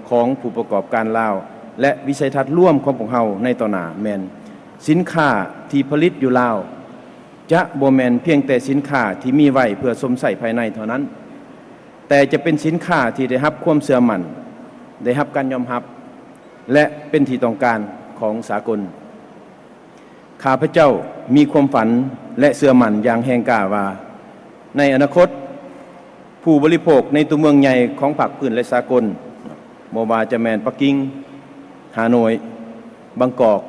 ຂອງຜູ້ປະກອບການລາວ ແລະ ວິໄສທັດລວມຂອງພວກເຮົາໃນຕໍ່ໜ້າແມ່ນ ສິນຄ້າທີ່ຜະລິດຢູ່ລາວ ຈະບໍ່ແມ່ນພຽງແຕ່ສິນຄ້າທີ່ມີໄວ້ເພື່ອຊົມໃຊ້ພາຍໃນເທົ່ານັ້ນ, ແຕ່ຈະເປັນສິນຄ້າທີ່ໄດ້ຮັບຄວາມເຊື່ອໝັ້ນ, ໄດ້ຮັບການຍອມຮັບ ແລະ ເປັນທີ່ຕ້ອງການຂອງສາກົນ. ຂ້າພະເຈົ້າມີຄວາມຝັນ ແລະ ເຊື່ອໝັ້ນຢ່າງແຮງກ້າວ່າ ໃນອະນາຄົດ, ຜູ້ບໍລິໂພກໃນຕົວເມືອງໃຫຍ່ຂອງພາກພື້ນ ແລະ ສາກົນ, ບໍ່ວ່າຈະແມ່ນປັກກິ່ງ, ຮ່າໂນ້ຍ, ບາງກອກ,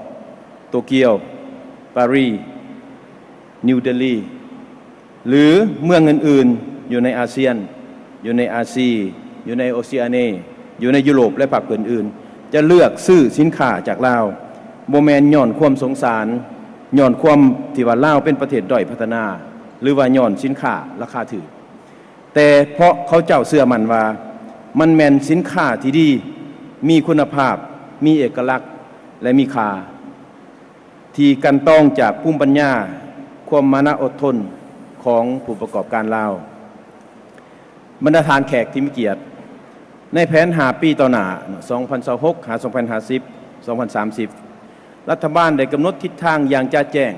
ໂຕກຽວ, ປາຣີ, ນິວເດລີ ຫຼື ເມືອງອື່ນໆ ຢູ່ໃນອາຊຽນ, ຢູ່ໃນອາຊີ, ຢູ່ໃນໂອເຊຍາເນ, ຢູ່ໃນຢູໂຣບ ແລະ ພາກພື້ນອື່ນ ຈະເລືອກຊື້ສິນຄ້າຈາກລາວ, ບໍ່ແມ່ນຍ້ອນຄວາມສົງສານ, ຍ້ອນຄວາມທີ່ວ່າລາວເປັນປະເທດດ້ອຍພັດທະນາ ຫຼື ວ່າຍ້ອນສິນຄ້າລາຄາຖືກ, ແຕ່ເພາະເຂົາເຈົ້າເຊື່ອໝັ້ນວ່າ ມັນແມ່ນສິນຄ້າທີ່ດີ, ມີຄຸນນະພາບ, ມີເອກະລັກ ແລະ ມີຄ່າ ທີ່ກັ່ນຕອງຈາກພູມປັນຍາ, ຄວາມມານະອົດທົນຂອງຜູ້ປະກອບການລາວ. ບັນດາທ່ານແຂກທີ່ມີກຽດ, ໃນແຜນຫ້າປີຕໍ່ໜ້າ ສອງພັນຊາວຫົກ ຫາ ສອງພັນຫ້າສິບ ສອງພັນສາມສິບ ລັດຖະບານໄດ້ກຳນົດທິດທາງຢ່າງຈະແຈ້ງ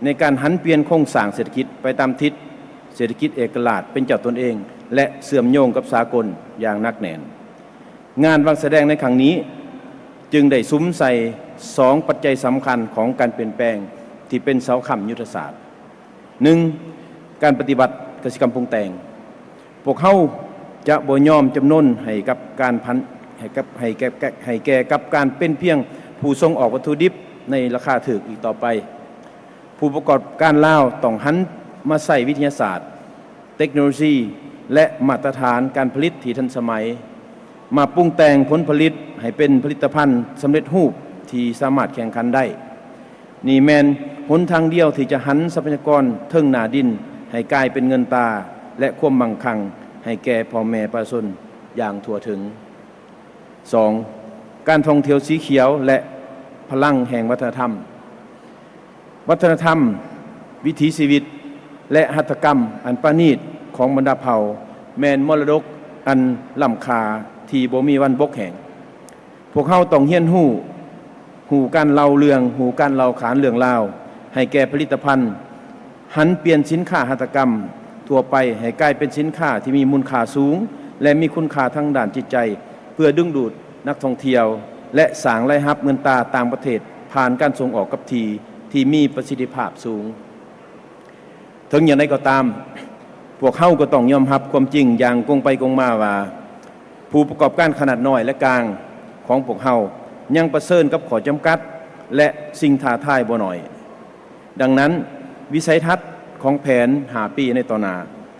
ໃນການຫັນປ່ຽນໂຄງສ້າງເສດຖະກິດໄປຕາມທິດເສດຖະກິດເອກະລາດເປັນເຈົ້າຕົນເອງ ແລະ ເຊື່ອມໂຍງກັບສາກົນຢ່າງໜັກແໜ້ນ. ງານວາງສະແດງໃນຄັ້ງນີ້ຈຶ່ງໄດ້ສຸມໃສ່ສອງປັດໄຈສຳຄັນຂອງການປ່ຽນແປງທີ່ເປັນເສົາຄ້ຳຍຸດທະສາດ. ໜຶ່ງ, ການປະຕິວັດກະສິກຳປຸງແຕ່ງ. ພວກເຮົາຈະບໍ່ຍອມຈຳນົນໃຫ້ກັບການພັນ, ໃຫ້ກັບ, ໃຫ້ແກ່, ໃຫ້ແກ່ກັບການເປັນພຽງຜູ້ສົ່ງອອກວັດຖຸດິບໃນລາຄາຖືກອີກຕໍ່ໄປ. ຜູ້ປະກອບການລາວຕ້ອງຫັນມາໃຊ້ວິທະຍາສາດ, ເຕັກໂນໂລຊີ ແລະ ມາດຕະຖານການຜະລິດທີ່ທັນສະໄໝ, ມາປຸງແຕ່ງຜົນຜະລິດໃຫ້ເປັນຜະລິດຕະພັນສຳເລັດຮູບທີ່ສາມາດແຂ່ງຂັນໄດ້. ນີ້ແມ່ນຫົນທາງດຽວທີ່ຈະຫັນຊັບພະຍາກອນເທິງໜ້າດິນໃຫ້ກາຍເປັນເງິນຕາ ແລະ ຄວາມມັ່ງຄັ່ງໃຫ້ແກ່ພໍ່ແມ່ປະຊາຊົນຢ່າງທົ່ວເຖິງ. ສອງ, ການທ່ອງທ່ຽວສີຂຽວ ແລະ ພະລັງແຫ່ງວັດທະນະທຳ. ວັດທະນະທຳ, ວິຖີຊີວິດ ແລະ ຫັດຖະກຳອັນປານີດຂອງບັນດາເຜົ່າ ແມ່ນມໍລະດົກອັນລ້ຳຄ່າທີ່ບໍ່ມີວັນບົກແຫ້ງ. ພວກເຮົາຕ້ອງຮຽນຮູ້, ຮູ້ການເລົ່າເລື່ອງ, ຮູ້ການເລົ່າຂານເລື່ອງລາວໃຫ້ແກ່ຜະລິດຕະພັນ, ຫັນປ່ຽນສິນຄ້າຫັດຖະກຳທົ່ວໄປໃຫ້ກາຍເປັນສິນຄ້າທີ່ມີມູນຄ່າສູງ ແລະ ມີຄຸນຄ່າທາງດ້ານຈິດໃຈ ເພື່ອດຶງດູດນັກທ່ອງທ່ຽວ ແລະ ສ້າງລາຍຮັບເງິນຕາຕ່າງປະເທດຜ່ານການສົ່ງອອກກັບທີ່ທີ່ມີປະສິດທິພາບສູງ. ເຖິງຢ່າງໃດກໍຕາມ, ພວກເຮົາກໍຕ້ອງຍອມຮັບຄວາມຈິງຢ່າງກົງໄປກົງມາວ່າ ຜູ້ປະກອບການຂະໜາດນ້ອຍ ແລະ ກາງຂອງພວກເຮົາຍັງປະເຊີນກັບຂໍ້ຈຳກັດ ແລະ ສິ່ງທ້າທາຍບໍ່ໜ້ອຍ. ດັ່ງນັ້ນ, ວິໄສທັດຂອງແຜນຫ້າປີໃນຕໍ່ໜ້າ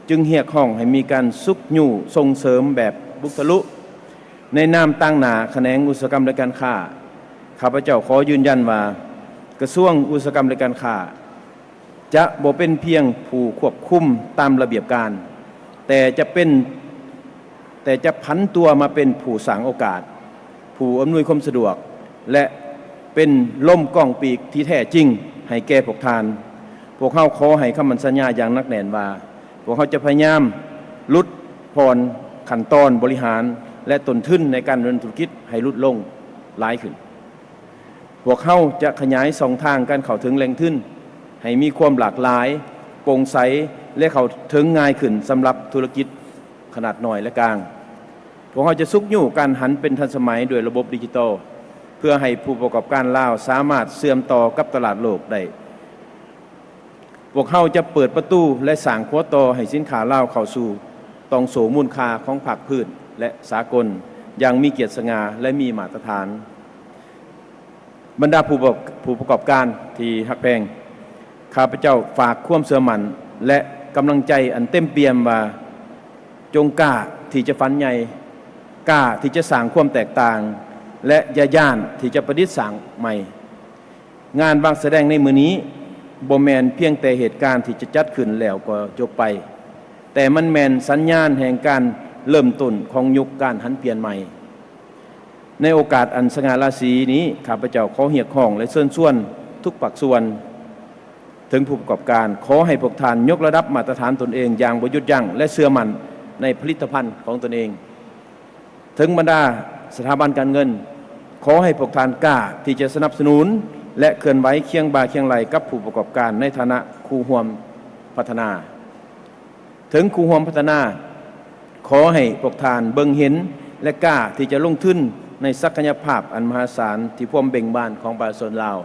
ຈຶ່ງຮຽກຮ້ອງໃຫ້ມີການຊຸກຍູ້ສົ່ງເສີມແບບບຸກທະລຸ. ໃນນາມຕາງໜ້າຂະແໜງອຸດສາຫະກຳ ແລະ ການຄ້າ, ຂ້າພະເຈົ້າຂໍຢືນຢັນວ່າ ກະຊວງອຸດສາຫະກຳ ແລະ ການຄ້າ ຈະບໍ່ເປັນພຽງຜູ້ຄວບຄຸມຕາມລະບຽບການ, ແຕ່ຈະເປັນ, ແຕ່ຈະຜັນຕົວມາເປັນຜູ້ສ້າງໂອກາດ, ຜູ້ອຳນວຍຄວາມສະດວກ ແລະ ເປັນລົມກອງປີກທີ່ແທ້ຈິງໃຫ້ແກ່ພວກທ່ານ. ພວກເຮົາຂໍໃຫ້ຄຳໝັ້ນສັນຍາຢ່າງໜັກແໜ້ນວ່າ ພວກເຮົາຈະພະຍາຍາມຫຼຸດຜ່ອນຂັ້ນຕອນບໍລິຫານ ແລະ ຕົ້ນທຶນໃນການດຳເນີນທຸລະກິດໃຫ້ຫຼຸດລົງຫຼາຍຂຶ້ນ. ພວກເຮົາຈະຂະຫຍາຍຊ່ອງທາງການເຂົ້າເຖິງແຫຼ່ງທຶນໃຫ້ມີຄວາມຫຼາກຫຼາຍ, ໂປ່ງໃສ ແລະ ເຂົ້າເຖິງງ່າຍຂຶ້ນສຳລັບທຸລະກິດຂະໜາດນ້ອຍ ແລະ ກາງ. ພວກເຮົາຈະຊຸກຍູ້ການຫັນເປັນທັນສະໄໝດ້ວຍລະບົບດິຈິຕອລ ເພື່ອໃຫ້ຜູ້ປະກອບການລາວສາມາດເຊື່ອມຕໍ່ກັບຕະຫຼາດໂລກໄດ້. ພວກເຮົາຈະເປີດປະຕູ ແລະ ສ້າງຂົວຕໍ່ໃຫ້ສິນຄ້າລາວເຂົ້າສູ່ຕ່ອງໂສ້ມູນຄ່າຂອງພາກພື້ນ ແລະ ສາກົນ ຢ່າງມີກຽດສະຫງ່າ ແລະ ມີມາດຕະຖານ. ບັນດາຜູ້ປະກອບ ຜູ້ປະກອບການທີ່ຮັກແພງ, ຂ້າພະເຈົ້າຝາກຄວາມເຊື່ອໝັ້ນ ແລະ ກຳລັງໃຈອັນເຕັມປ່ຽມວ່າ ຈົ່ງກ້າທີ່ຈະຝັນໃຫຍ່, ກ້າທີ່ຈະສ້າງຄວາມແຕກຕ່າງ ແລະ ຢ່າຢ້ານທີ່ຈະປະດິດສ້າງໃໝ່. ງານວາງສະແດງໃນມື້ນີ້ບໍ່ແມ່ນພຽງແຕ່ເຫດການທີ່ຈະຈັດຂຶ້ນແລ້ວກໍຈົບໄປ, ແຕ່ມັນແມ່ນສັນຍານແຫ່ງການເລີ່ມຕົ້ນຂອງຍຸກການຫັນປ່ຽນໃໝ່. ໃນໂອກາດອັນສະຫງ່າລາສີນີ້, ຂ້າພະເຈົ້າຂໍຮຽກຮ້ອງ ແລະ ເຊີນຊວນທຸກພາກສ່ວນ, ເຖິງຜູ້ປະກອບການ, ຂໍໃຫ້ພວກທ່ານຍົກລະດັບມາດຕະຖານຕົນເອງຢ່າງບໍ່ຢຸດຢັ້ງ ແລະ ເຊື່ອໝັ້ນໃນຜະລິດຕະພັນຂອງຕົນເອງ. ເຖິງບັນດາສະຖາບັນການເງິນ, ຂໍໃຫ້ພວກທ່ານກ້າທີ່ຈະສະໜັບສະໜູນ ແລະ ເຄື່ອນໄຫວຄຽງບ່າຄຽງໄຫຼ່ກັບຜູ້ປະກອບການໃນຖານະຄູ່ຮ່ວມພັດທະນາ. ເຖິງຄູ່ຮ່ວມພັດທະນາ, ຂໍໃຫ້ພວກທ່ານເບິ່ງເຫັນ ແລະ ກ້າທີ່ຈະລົງທຶນໃນສັກກະຍະພາບອັນມະຫາສານທີ່ພວມເບັ່ງບານຂອງປະຊາຊົນລາວ.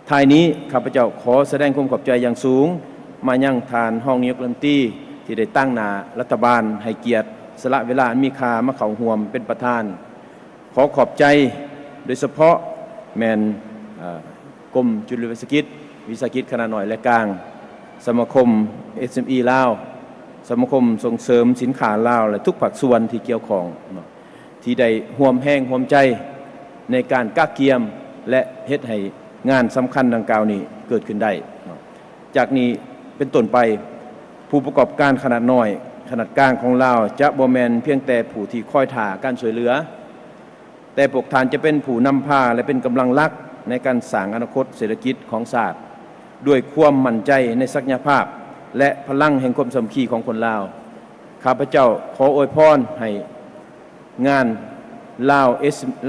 ທ້າຍນີ້, ຂ້າພະເຈົ້າຂໍສະແດງຄວາມຂອບໃຈຢ່າງສູງມາຍັງທ່ານຮອງນາຍົກລັດຖະມົນຕີ ທີ່ໄດ້ຕາງໜ້າລັດຖະບານໃຫ້ກຽດສະຫຼະເວລາອັນມີຄ່າມາເຂົ້າຮ່ວມເປັນປະທານ. ຂໍຂອບໃຈໂດຍສະເພາະແມ່ນ ເອີ ກົມຈຸລະວິສາຫະກິດ, ວິສາຫະກິດຂະໜາດນ້ອຍ ແລະ ກາງ, ສະມາຄົມ ເອສເອັມອີ ລາວ, ສະມາຄົມສົ່ງເສີມສິນຄ້າລາວ ແລະ ທຸກພາກສ່ວນທີ່ກ່ຽວຂ້ອງເນາະ ທີ່ໄດ້ຮ່ວມແຮງຮ່ວມໃຈໃນການກະກຽມ ແລະ ເຮັດໃຫ້ງານສຳຄັນດັ່ງກ່າວນີ້ເກີດຂຶ້ນໄດ້ເນາະ. ຈາກນີ້ເປັນຕົ້ນໄປ, ຜູ້ປະກອບການຂະໜາດນ້ອຍ, ຂະໜາດກາງຂອງລາວ ຈະບໍ່ແມ່ນພຽງແຕ່ຜູ້ທີ່ຄອຍຖ້າການຊ່ວຍເຫຼືອ, ແຕ່ພວກທ່ານຈະເປັນຜູ້ນຳພາ ແລະ ເປັນກຳລັງຫຼັກໃນການສ້າງອະນາຄົດເສດຖະກິດຂອງຊາດ ດ້ວຍຄວາມໝັ້ນໃຈໃນສັກກະຍະພາບ ແລະ ພະລັງແຫ່ງຄວາມສາມັກຄີຂອງຄົນລາວ. ຂ້າພະເຈົ້າຂໍອວຍພອນໃຫ້ງານລາວ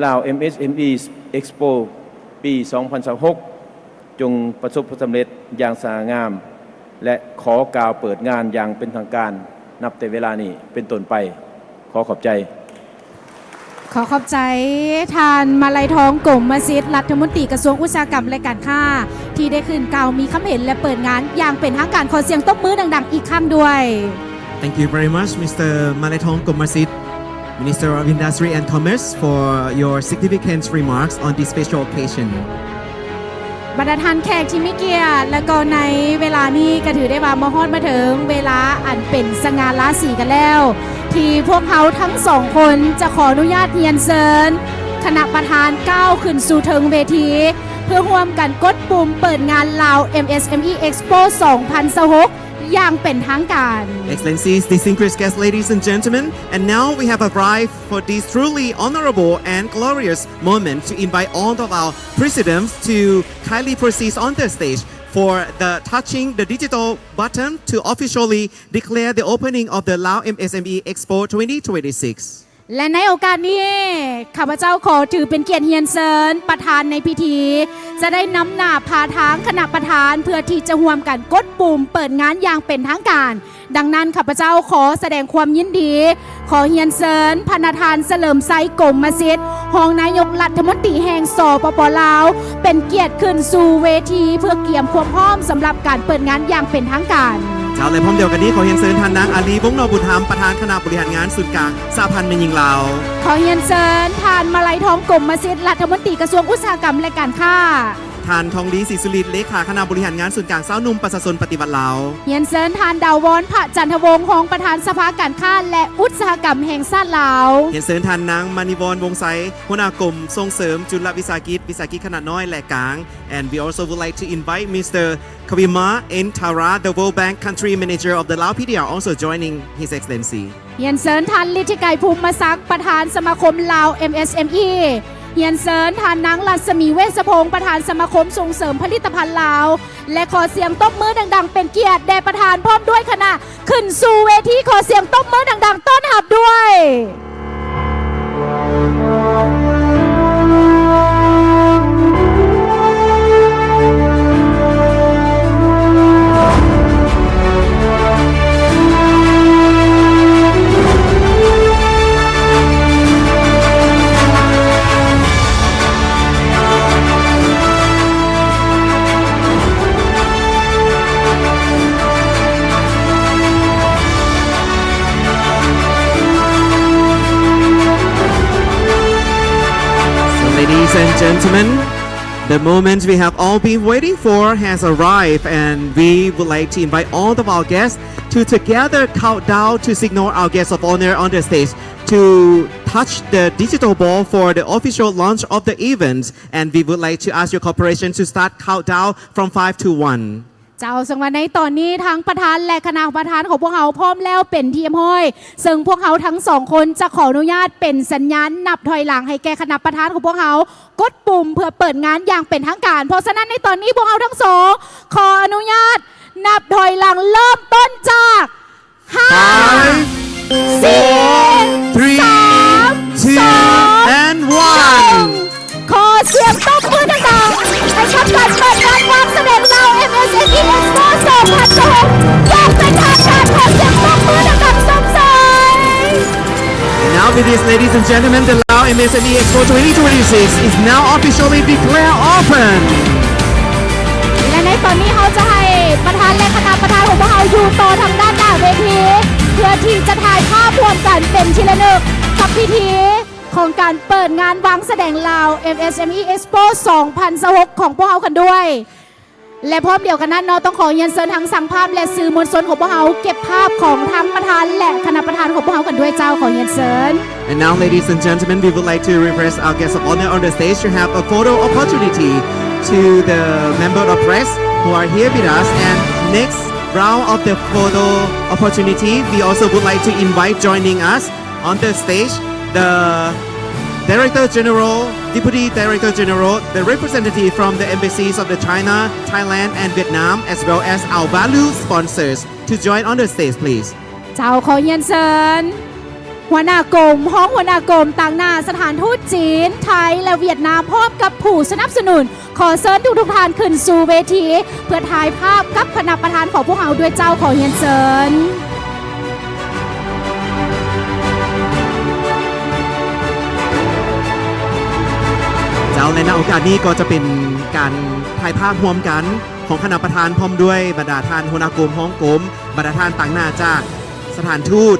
ລາວ ເອັມເອສເອັມອີ ເອັກສະໂປ ປີສອງພັນຊາວຫົກ ຈົ່ງປະສົບຜົນສຳເລັດຢ່າງສະຫງ່າງາມ ແລະ ຂໍກ່າວເປີດງານຢ່າງເປັນທາງການ ນັບແຕ່ເວລານີ້ເປັນຕົ້ນໄປ. ຂໍຂອບໃຈ. ຂໍຂອບໃຈທ່ານ ມາໄລທອງ ກົມມະສິດ ລັດຖະມົນຕີກະຊວງອຸດສາຫະກຳ ແລະ ການຄ້າ ທີ່ໄດ້ຂຶ້ນກ່າວມີຄຳເຫັນ ແລະ ເປີດງານຢ່າງເປັນທາງການ. ຂໍສຽງຕົບມືດັງໆອີກຄັ້ງດ້ວຍ. Thank you very much, Mister Malaithong Kommasit, Minister of Industry and Commerce, for your significant remarks on this special occasion. ບັນດາທ່ານແຂກທີ່ມີກຽດ ແລະ ກໍໃນເວລານີ້ກໍຖືໄດ້ວ່າມາຮອດມາເຖິງເວລາອັນເປັນສະຫງ່າລາສີກັນແລ້ວ ທີ່ພວກເຮົາທັງສອງຄົນຈະຂໍອະນຸຍາດຮຽນເຊີນຄະນະປະທານກ້າວຂຶ້ນສູ່ເທິງເວທີ ເພື່ອຮ່ວມກັນກົດປຸ່ມເປີດງານ Lao MSME Expo ສອງພັນຊາວຫົກ ຢ່າງເປັນທາງການ. Excellencies, distinguished guests, ladies and gentlemen, and now we have arrived for this truly honorable and glorious moment to invite all of our presidents to kindly proceed on the stage for the touching the digital button to officially declare the opening of the Lao MSME Expo twenty twenty-six. ແລະ ໃນໂອກາດນີ້ ຂ້າພະເຈົ້າຂໍຖືເປັນກຽດຮຽນເຊີນປະທານໃນພິທີ ຈະໄດ້ນຳໜ້າພາທາງຄະນະປະທານ ເພື່ອທີ່ຈະຮ່ວມກັນກົດປຸ່ມເປີດງານຢ່າງເປັນທາງການ. ດັ່ງນັ້ນ ຂ້າພະເຈົ້າຂໍສະແດງຄວາມຍິນດີ ຂໍຮຽນເຊີນພະນະທ່ານ ສະເຫຼີມໄຊ ກົມມະສິດ ຮອງນາຍົກລັດຖະມົນຕີແຫ່ງ ສປປ ລາວ ເປັນກຽດຂຶ້ນສູ່ເວທີ ເພື່ອກຽມຄວາມພ້ອມສຳລັບການເປີດງານຢ່າງເປັນທາງການ. ເຈົ້າ ແລະ ພ້ອມດຽວກັນນີ້ ຂໍຮຽນເຊີນທ່ານນາງ ອາລີ ວົງນໍບຸນທຳ ປະທານຄະນະບໍລິຫານງານສູນກາງສະຫະພັນແມ່ຍິງລາວ. ຂໍຮຽນເຊີນທ່ານ ມາໄລທອງ ກົມມະສິດ ລັດຖະມົນຕີກະຊວງອຸດສາຫະກຳ ແລະ ການຄ້າ. ທ່ານ ທອງລີ ສີສຸລິດ ເລຂາຄະນະບໍລິຫານງານສູນກາງຊາວໜຸ່ມປະຊາຊົນປະຕິວັດລາວ. ຮຽນເຊີນທ່ານ ດາວອນ ພະຈັນທະວົງ ຮອງປະທານສະພາການຄ້າ ແລະ ອຸດສາຫະກຳແຫ່ງຊາດລາວ. ຮຽນເຊີນທ່ານນາງ ມະນີວອນ ວົງໄຊ ຫົວໜ້າກົມສົ່ງເສີມຈຸລະວິສາຫະກິດ ວິສາຫະກິດຂະໜາດນ້ອຍ ແລະ ກາງ. And we also would like to invite Mister Kawima N Thara, the World Bank Country Manager of the Lao P D R, also joining His Excellency. ຮຽນເຊີນທ່ານ ລິດທິໄກ ພູມມະສັກ ປະທານສະມາຄົມລາວ ເອັມເອສເອັມອີ. ຮຽນເຊີນທ່ານນາງ ລັດສະໝີ ເວດສະພົງ ປະທານສະມາຄົມສົ່ງເສີມຜະລິດຕະພັນລາວ ແລະ ຂໍສຽງຕົບມືດັງໆເປັນກຽດແດ່ປະທານພ້ອມດ້ວຍຄະນະ ຂຶ້ນສູ່ເວທີ. ຂໍສຽງຕົບມືດັງໆຕ້ອນຮັບດ້ວຍ. The moment we have all been waiting for has arrived, and we would like to invite all of our guests to together count down to signal our guests of honor on the stage to touch the digital ball for the official launch of the event. And we would like to ask your cooperation to start countdown from five to one. ເຈົ້າ ເຊິ່ງວ່າໃນຕອນນີ້ທາງປະທານ ແລະ ຄະນະປະທານຂອງພວກເຮົາພ້ອມແລ້ວເປັນທີ່ຮຽບຮ້ອຍ, ເຊິ່ງພວກເຮົາທັງສອງຄົນຈະຂໍອະນຸຍາດເປັນສັນຍານນັບຖອຍຫຼັງໃຫ້ແກ່ຄະນະປະທານຂອງພວກເຮົາ ກົດປຸ່ມເພື່ອເປີດງານຢ່າງເປັນທາງການ. ເພາະສະນັ້ນໃນຕອນນີ້ພວກເຮົາທັງສອງຂໍອະນຸຍາດນັບຖອຍຫຼັງເລີ່ມຕົ້ນຈາກ Five, four, three, two, and one. ຂໍສຽງຕົບມືດັງໆ ໃຫ້ກັບການເປີດງານວາງສະແດງລາວ ເອັມເອສເອັມອີ Expo ສອງພັນຊາວຫົກ ຢ່າງເປັນທາງການ. ຂໍສຽງຕົບມືດັງໆ ຊົມເຊີຍ. And now with this, ladies and gentlemen, the Lao M S M E Expo twenty twenty-six is now officially declared open. ແລະ ໃນຕອນນີ້ເຮົາຈະໃຫ້ປະທານ ແລະ ຄະນະປະທານຂອງພວກເຮົາຢູ່ຕໍ່ທາງດ້ານໜ້າເວທີ ເພື່ອທີ່ຈະຖ່າຍພາບຮ່ວມກັນເປັນທີ່ລະນຶກກັບພິທີຂອງການເປີດງານວາງສະແດງລາວ ເອັມເອສເອັມອີ Expo ສອງພັນຊາວຫົກ ຂອງພວກເຮົາກັນດ້ວຍ. ແລະ ພ້ອມດຽວກັນນັ້ນເນາະ ຕ້ອງຂໍຮຽນເຊີນທັງຊ່າງພາບ ແລະ ສື່ມວນຊົນຂອງພວກເຮົາເກັບພາບຂອງທັງປະທານ ແລະ ຄະນະປະທານຂອງພວກເຮົາກັນດ້ວຍເຈົ້າ. ຂໍຮຽນເຊີນ. And now, ladies and gentlemen, we would like to request our guests of honor on the stage to have a photo opportunity to the member of press who are here with us. And next round of the photo opportunity, we also would like to invite joining us on the stage the Director General, Deputy Director General, the representative from the embassies of the China, Thailand, and Vietnam, as well as our valued sponsors to join on the stage, please. ເຈົ້າ ຂໍຮຽນເຊີນຫົວໜ້າກົມ, ຮອງຫົວໜ້າກົມ, ຕາງໜ້າສະຖານທູດຈີນ, ໄທ ແລະ ຫວຽດນາມ ພ້ອມກັບຜູ້ສະໜັບສະໜູນ. ຂໍເຊີນທຸກໆທ່ານຂຶ້ນສູ່ເວທີ ເພື່ອຖ່າຍພາບກັບຄະນະປະທານຂອງພວກເຮົາດ້ວຍເຈົ້າ. ຂໍຮຽນເຊີນ. ເຈົ້າ ແລະ ໃນໂອກາດນີ້ກໍຈະເປັນການຖ່າຍພາບຮ່ວມກັນຂອງຄະນະປະທານ ພ້ອມດ້ວຍບັນດາທ່ານຫົວໜ້າກົມ, ຮອງກົມ, ບັນດາທ່ານຕາງໜ້າຈາກສະຖານທູດ,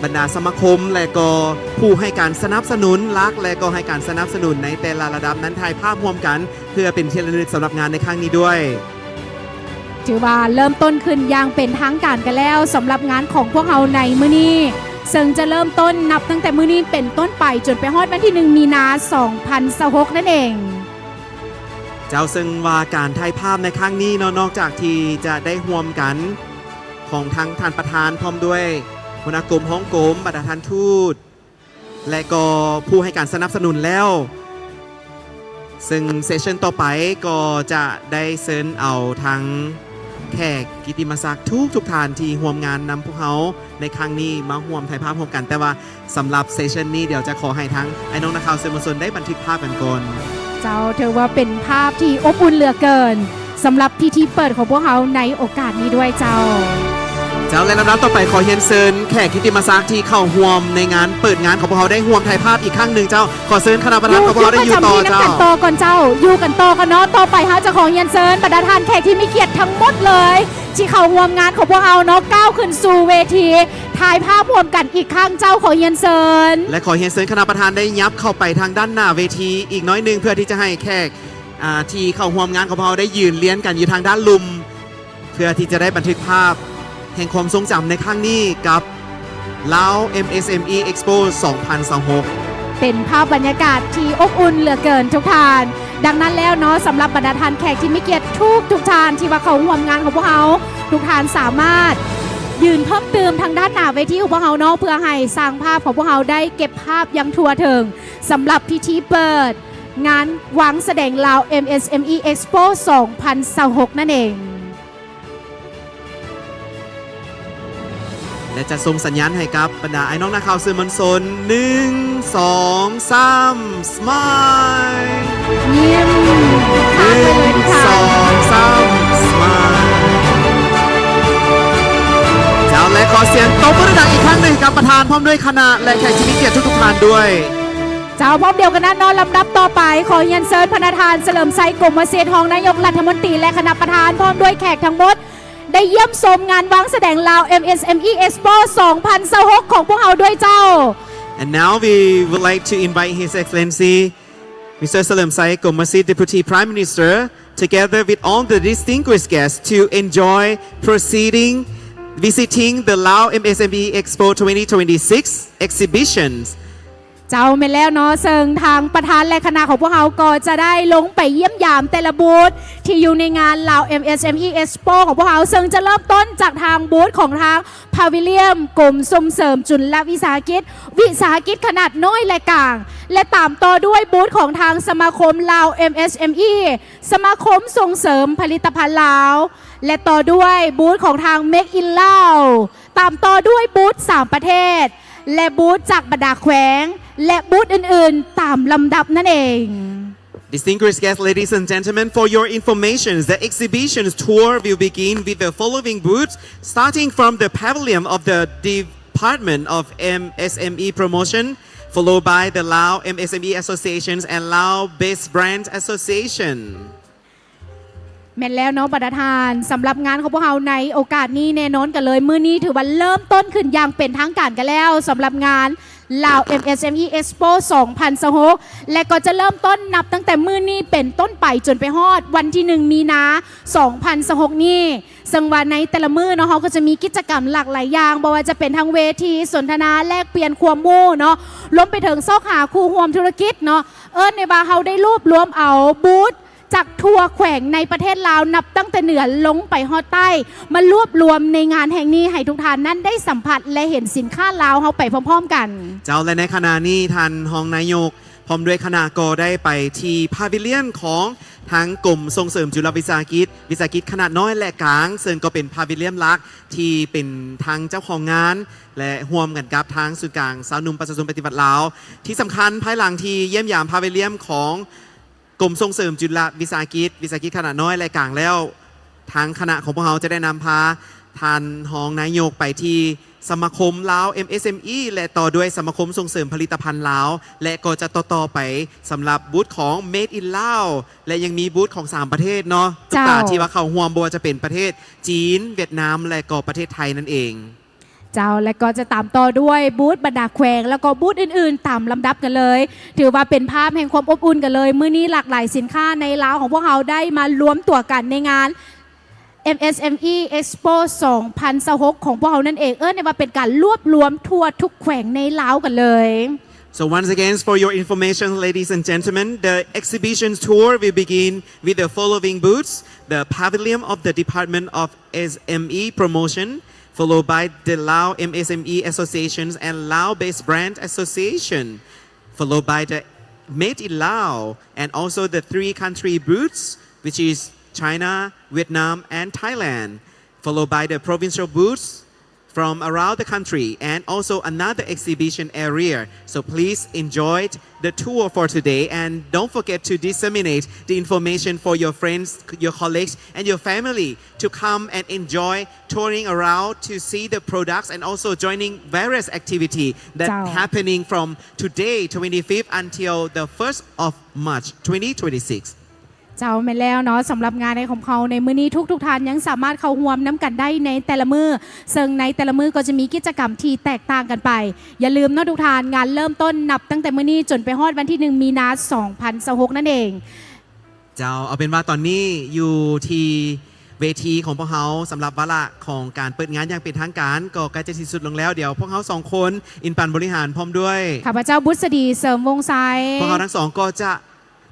ບັນດາສະມາຄົມ ແລະ ກໍຜູ້ໃຫ້ການສະໜັບສະໜູນຫຼັກ ແລະ ກໍໃຫ້ການສະໜັບສະໜູນໃນແຕ່ລະລະດັບນັ້ນ ຖ່າຍພາບຮ່ວມກັນ ເພື່ອເປັນທີ່ລະນຶກສຳລັບງານໃນຄັ້ງນີ້ດ້ວຍ. ຖືວ່າເລີ່ມຕົ້ນຂຶ້ນຢ່າງເປັນທາງການກັນແລ້ວ ສຳລັບງານຂອງພວກເຮົາໃນມື້ນີ້ ເຊິ່ງຈະເລີ່ມຕົ້ນນັບຕັ້ງແຕ່ມື້ນີ້ເປັນຕົ້ນໄປ ຈົນໄປຮອດວັນທີໜຶ່ງ ມີນາ ສອງພັນຊາວຫົກ ນັ້ນເອງ. ເຈົ້າ ເຊິ່ງວ່າການຖ່າຍພາບໃນຄັ້ງນີ້ເນາະ ນອກຈາກທີ່ຈະໄດ້ຮ່ວມກັນຂອງທັງທ່ານປະທານ ພ້ອມດ້ວຍຫົວໜ້າກົມ, ຮອງກົມ, ບັນດາທ່ານທູດ ແລະ ກໍຜູ້ໃຫ້ການສະໜັບສະໜູນແລ້ວ, ເຊິ່ງເຊສຊັນຕໍ່ໄປກໍຈະໄດ້ເຊີນເອົາທັງແຂກກິດຕິມະສັກທຸກໆທ່ານທີ່ຮ່ວມງານນຳພວກເຮົາໃນຄັ້ງນີ້ມາຮ່ວມຖ່າຍພາບຮ່ວມກັນ. ແຕ່ວ່າສຳລັບເຊສຊັນນີ້ ດຽວຈະຂໍໃຫ້ທັງອ້າຍນ້ອງນັກຂ່າວສື່ມວນຊົນໄດ້ບັນທຶກພາບກັນກ່ອນ. ເຈົ້າ ຖືວ່າເປັນພາບທີ່ອົບອຸ່ນເຫຼືອເກີນ ສຳລັບພິທີເປີດຂອງພວກເຮົາໃນໂອກາດນີ້ດ້ວຍເຈົ້າ. ເຈົ້າ ແລະ ລຳດັບຕໍ່ໄປ ຂໍຮຽນເຊີນແຂກກິດຕິມະສັກທີ່ເຂົ້າຮ່ວມໃນງານເປີດງານຂອງພວກເຮົາໄດ້ຮ່ວມຖ່າຍພາບອີກຄັ້ງໜຶ່ງເຈົ້າ. ຂໍເຊີນຄະນະປະທານຂອງພວກເຮົາໄດ້ຢູ່ຕໍ່ເຈົ້າ. ຢູ່ປະຈຳທີ່ນຳກັນຕໍ່ກ່ອນເຈົ້າ. ຢູ່ກັນຕໍ່ກ່ອນເນາະ. ຕໍ່ໄປເຮົາຈະຂໍຮຽນເຊີນບັນດາທ່ານແຂກທີ່ມີກຽດທັງໝົດເລີຍ ທີ່ເຂົ້າຮ່ວມງານຂອງພວກເຮົາເນາະ ກ້າວຂຶ້ນສູ່ເວທີ ຖ່າຍພາບຮ່ວມກັນອີກຄັ້ງເຈົ້າ. ຂໍຮຽນເຊີນ. ແລະ ຂໍຮຽນເຊີນຄະນະປະທານໄດ້ຫຍັບເຂົ້າໄປທາງດ້ານໜ້າເວທີອີກໜ້ອຍໜຶ່ງ ເພື່ອທີ່ຈະໃຫ້ແຂກ ອ່າ ທີ່ເຂົ້າຮ່ວມງານຂອງພວກເຮົາໄດ້ຢືນລຽນກັນຢູ່ທາງດ້ານລຸ່ມ ເພື່ອທີ່ຈະໄດ້ບັນທຶກພາບແຫ່ງຄວາມຊົງຈຳໃນຄັ້ງນີ້ກັບ Lao MSME Expo ສອງພັນຊາວຫົກ. ເປັນພາບບັນຍາກາດທີ່ອົບອຸ່ນເຫຼືອເກີນທຸກທ່ານ. ດັ່ງນັ້ນແລ້ວເນາະ ສຳລັບບັນດາທ່ານແຂກທີ່ມີກຽດທຸກໆທ່ານທີ່ວ່າເຂົ້າຮ່ວມງານຂອງພວກເຮົາ, ທຸກທ່ານສາມາດຢືນເພີ່ມຕື່ມທາງດ້ານໜ້າເວທີຂອງພວກເຮົາເນາະ ເພື່ອໃຫ້ຊ່າງພາບຂອງພວກເຮົາໄດ້ເກັບພາບຢ່າງທົ່ວເຖິງ ສຳລັບພິທີເປີດ ງານວາງສະແດງລາວ MSME Expo ສອງພັນຊາວຫົກ ນັ້ນເອງ ແລະ ຈະສົ່ງສັນຍານໃຫ້ກັບບັນດາອ້າຍນ້ອງນັກຂ່າວສື່ມວນຊົນ ໜຶ່ງ ສອງ ສາມ ສະມາຍ ຍິ້ມຂ້າມໄປເລີຍ ໜຶ່ງ ສອງ ສາມ ສະມາຍ ເຈົ້າ ແລະ ຂໍສຽງຕົບມືດັງໆອີກຄັ້ງໜຶ່ງກັບປະທານ ພ້ອມດ້ວຍຄະນະ ແລະ ແຂກທີ່ມີກຽດທຸກໆທ່ານດ້ວຍ. ເຈົ້າ ພ້ອມດຽວກັນນັ້ນເນາະ ລຳດັບຕໍ່ໄປ ຂໍຮຽນເຊີນພະນະທ່ານ ສະເຫຼີມໄຊ ກົມມະສິດ ຮອງນາຍົກລັດຖະມົນຕີ ແລະ ຄະນະປະທານ ພ້ອມດ້ວຍແຂກທັງໝົດ ໄດ້ຢ້ຽມຊົມງານວາງສະແດງລາວ MSME Expo ສອງພັນຊາວຫົກ ຂອງພວກເຮົາດ້ວຍເຈົ້າ. And now we would like to invite His Excellency Mister Saleumxay Kommasit, Deputy Prime Minister, together with all the distinguished guests, to enjoy proceeding visiting the Lao M S M E Expo twenty twenty-six exhibitions. ເຈົ້າ ແມ່ນແລ້ວເນາະ ເຊິ່ງທາງປະທານ ແລະ ຄະນະຂອງພວກເຮົາກໍຈະໄດ້ລົງໄປຢ້ຽມຢາມແຕ່ລະບູດທີ່ຢູ່ໃນງານ Lao M S M E Expo ຂອງພວກເຮົາ ເຊິ່ງຈະເລີ່ມຕົ້ນຈາກທາງບູດຂອງທາງ Pavilion ກົມສົ່ງເສີມຈຸນລະວິສາຫະກິດ ວິສາຫະກິດຂະໜາດນ້ອຍ ແລະ ກາງ ແລະ ຕາມຕໍ່ດ້ວຍບູດຂອງທາງສະມາຄົມ Lao M S M E ສະມາຄົມສົ່ງເສີມຜະລິດຕະພັນລາວ ແລະ ຕໍ່ດ້ວຍບູດຂອງທາງ Made in Lao ຕາມຕໍ່ດ້ວຍບູດສາມປະເທດ ແລະ ບູດຈາກບັນດາແຂວງ ແລະ ບູດອື່ນໆ ຕາມລຳດັບນັ້ນເອງ. Distinguished guests, ladies and gentlemen, for your information, the exhibitions tour will begin with the following booths, starting from the pavilion of the Department of M S M E Promotion, followed by the Lao M S M E Associations and Lao Best Brand Association. ແມ່ນແລ້ວເນາະ ບັນດາທ່ານ ສຳລັບງານຂອງພວກເຮົາໃນໂອກາດນີ້ ແນ່ນອນກັນເລີຍ ມື້ນີ້ຖືວ່າເລີ່ມຕົ້ນຂຶ້ນຢ່າງເປັນທາງການກັນແລ້ວ ສຳລັບງານ Lao M S M E Expo ສອງພັນຊາວຫົກ ແລະ ກໍຈະເລີ່ມຕົ້ນນັບຕັ້ງແຕ່ມື້ນີ້ເປັນຕົ້ນໄປ ຈົນໄປຮອດວັນທີໜຶ່ງ ມີນາ ສອງພັນຊາວຫົກນີ້ ເຊິ່ງວ່າໃນແຕ່ລະມື້ເນາະ ເຮົາກໍຈະມີກິດຈະກຳຫຼາກຫຼາຍຢ່າງ ບໍ່ວ່າຈະເປັນທັງເວທີສົນທະນາແລກປ່ຽນຄວາມຮູ້ເນາະ ລວມໄປເຖິງຊອກຫາຄູ່ຮ່ວມທຸລະກິດເນາະ ເອີ້ນໄດ້ວ່າເຮົາໄດ້ລວບລວມເອົາບູດ ຈາກທົ່ວແຂວງໃນປະເທດລາວ ນັບຕັ້ງແຕ່ເໜືອລົງໄປຮອດໃຕ້ ມາລວບລວມໃນງານແຫ່ງນີ້ ໃຫ້ທຸກທ່ານນັ້ນໄດ້ສຳຜັດ ແລະ ເຫັນສິນຄ້າລາວເຮົາໄປພ້ອມໆກັນ. ເຈົ້າ ແລະ ໃນຂະນະນີ້ ທ່ານຮອງນາຍົກ ພ້ອມດ້ວຍຄະນະ ກໍໄດ້ໄປທີ່ Pavilion ຂອງທາງກົມສົ່ງເສີມຈຸລະວິສາຫະກິດ ວິສາຫະກິດຂະໜາດນ້ອຍ ແລະ ກາງ ເຊິ່ງກໍເປັນ Pavilion ຫຼັກ ທີ່ເປັນທາງເຈົ້າຂອງງານ ແລະ ຮ່ວມກັນກັບທາງສູນກາງຊາວໜຸ່ມປະຊາຊົນປະຕິວັດລາວ. ທີ່ສຳຄັນ ພາຍຫຼັງທີ່ຢ້ຽມຢາມ Pavilion ຂອງ ກົມສົ່ງເສີມຈຸລະວິສາຫະກິດ ວິສາຫະກິດຂະໜາດນ້ອຍ ແລະ ກາງແລ້ວ, ທາງຄະນະຂອງພວກເຮົາຈະໄດ້ນຳພາທ່ານຮອງນາຍົກໄປທີ່ສະມາຄົມລາວ ເອັມເອສເອັມອີ ແລະ ຕໍ່ດ້ວຍສະມາຄົມສົ່ງເສີມຜະລິດຕະພັນລາວ ແລະ ກໍຈະຕໍ່ໆໄປສຳລັບບູດຂອງ Made in Lao ແລະ ຍັງມີບູດຂອງສາມປະເທດເນາະ ເຈົ້າ ທີ່ວ່າເຂົ້າຮ່ວມ ບໍ່ວ່າຈະເປັນປະເທດຈີນ, ຫວຽດນາມ ແລະ ກໍປະເທດໄທນັ້ນເອງ. ເຈົ້າ ແລະ ກໍຈະຕາມຕໍ່ດ້ວຍບູດບັນດາແຂວງ ແລ້ວກໍບູດອື່ນໆຕາມລຳດັບກັນເລີຍ. ຖືວ່າເປັນພາບແຫ່ງຄວາມອົບອຸ່ນກັນເລີຍ. ມື້ນີ້ຫຼາກຫຼາຍສິນຄ້າໃນລາວຂອງພວກເຮົາໄດ້ມາລວມຕົວກັນໃນງານ ເອັມເອສເອັມອີ Expo ສອງພັນຊາວຫົກ ຂອງພວກເຮົານັ້ນເອງ. ເອີ້ນໄດ້ວ່າເປັນການລວບລວມທົ່ວທຸກແຂວງໃນລາວກັນເລີຍ. So once again, for your information, ladies and gentlemen, the exhibition tour will begin with the following booths: the Pavilion of the Department of S M E Promotion, followed by the Lao M S M E Associations and Lao Best Brand Association, followed by the Made in Lao, and also the three country booths, which is China, Vietnam, and Thailand, followed by the provincial booths from around the country, and also another exhibition area. So please enjoy the tour for today, and don't forget to disseminate the information for your friends, your colleagues, and your family to come and enjoy touring around to see the products and also joining various activity that ເຈົ້າ happening from today, twenty-fifth, until the first of March, twenty twenty-six. ເຈົ້າ ແມ່ນແລ້ວເນາະ ສຳລັບງານໃນຂອງເຮົາໃນມື້ນີ້ ທຸກໆທ່ານຍັງສາມາດເຂົ້າຮ່ວມນຳກັນໄດ້ໃນແຕ່ລະມື້ ເຊິ່ງໃນແຕ່ລະມື້ກໍຈະມີກິດຈະກຳທີ່ແຕກຕ່າງກັນໄປ. ຢ່າລືມເນາະທຸກທ່ານ ງານເລີ່ມຕົ້ນນັບຕັ້ງແຕ່ມື້ນີ້ຈົນໄປຮອດວັນທີໜຶ່ງ ມີນາ ສອງພັນຊາວຫົກນັ້ນເອງ. ເຈົ້າ ເອົາເປັນວ່າຕອນນີ້ຢູ່ທີ່ເວທີຂອງພວກເຮົາ ສຳລັບວາລະຂອງການເປີດງານຢ່າງເປັນທາງການ ກໍໃກ້ຈະສິ້ນສຸດລົງແລ້ວ. ດຽວພວກເຮົາສອງຄົນ ອິນປັນ ບໍລິຫານ ພ້ອມດ້ວຍ ຂ້າພະເຈົ້າ ບຸດສະດີ ເສີມວົງໄຊ ພວກເຮົາທັງສອງກໍຈະ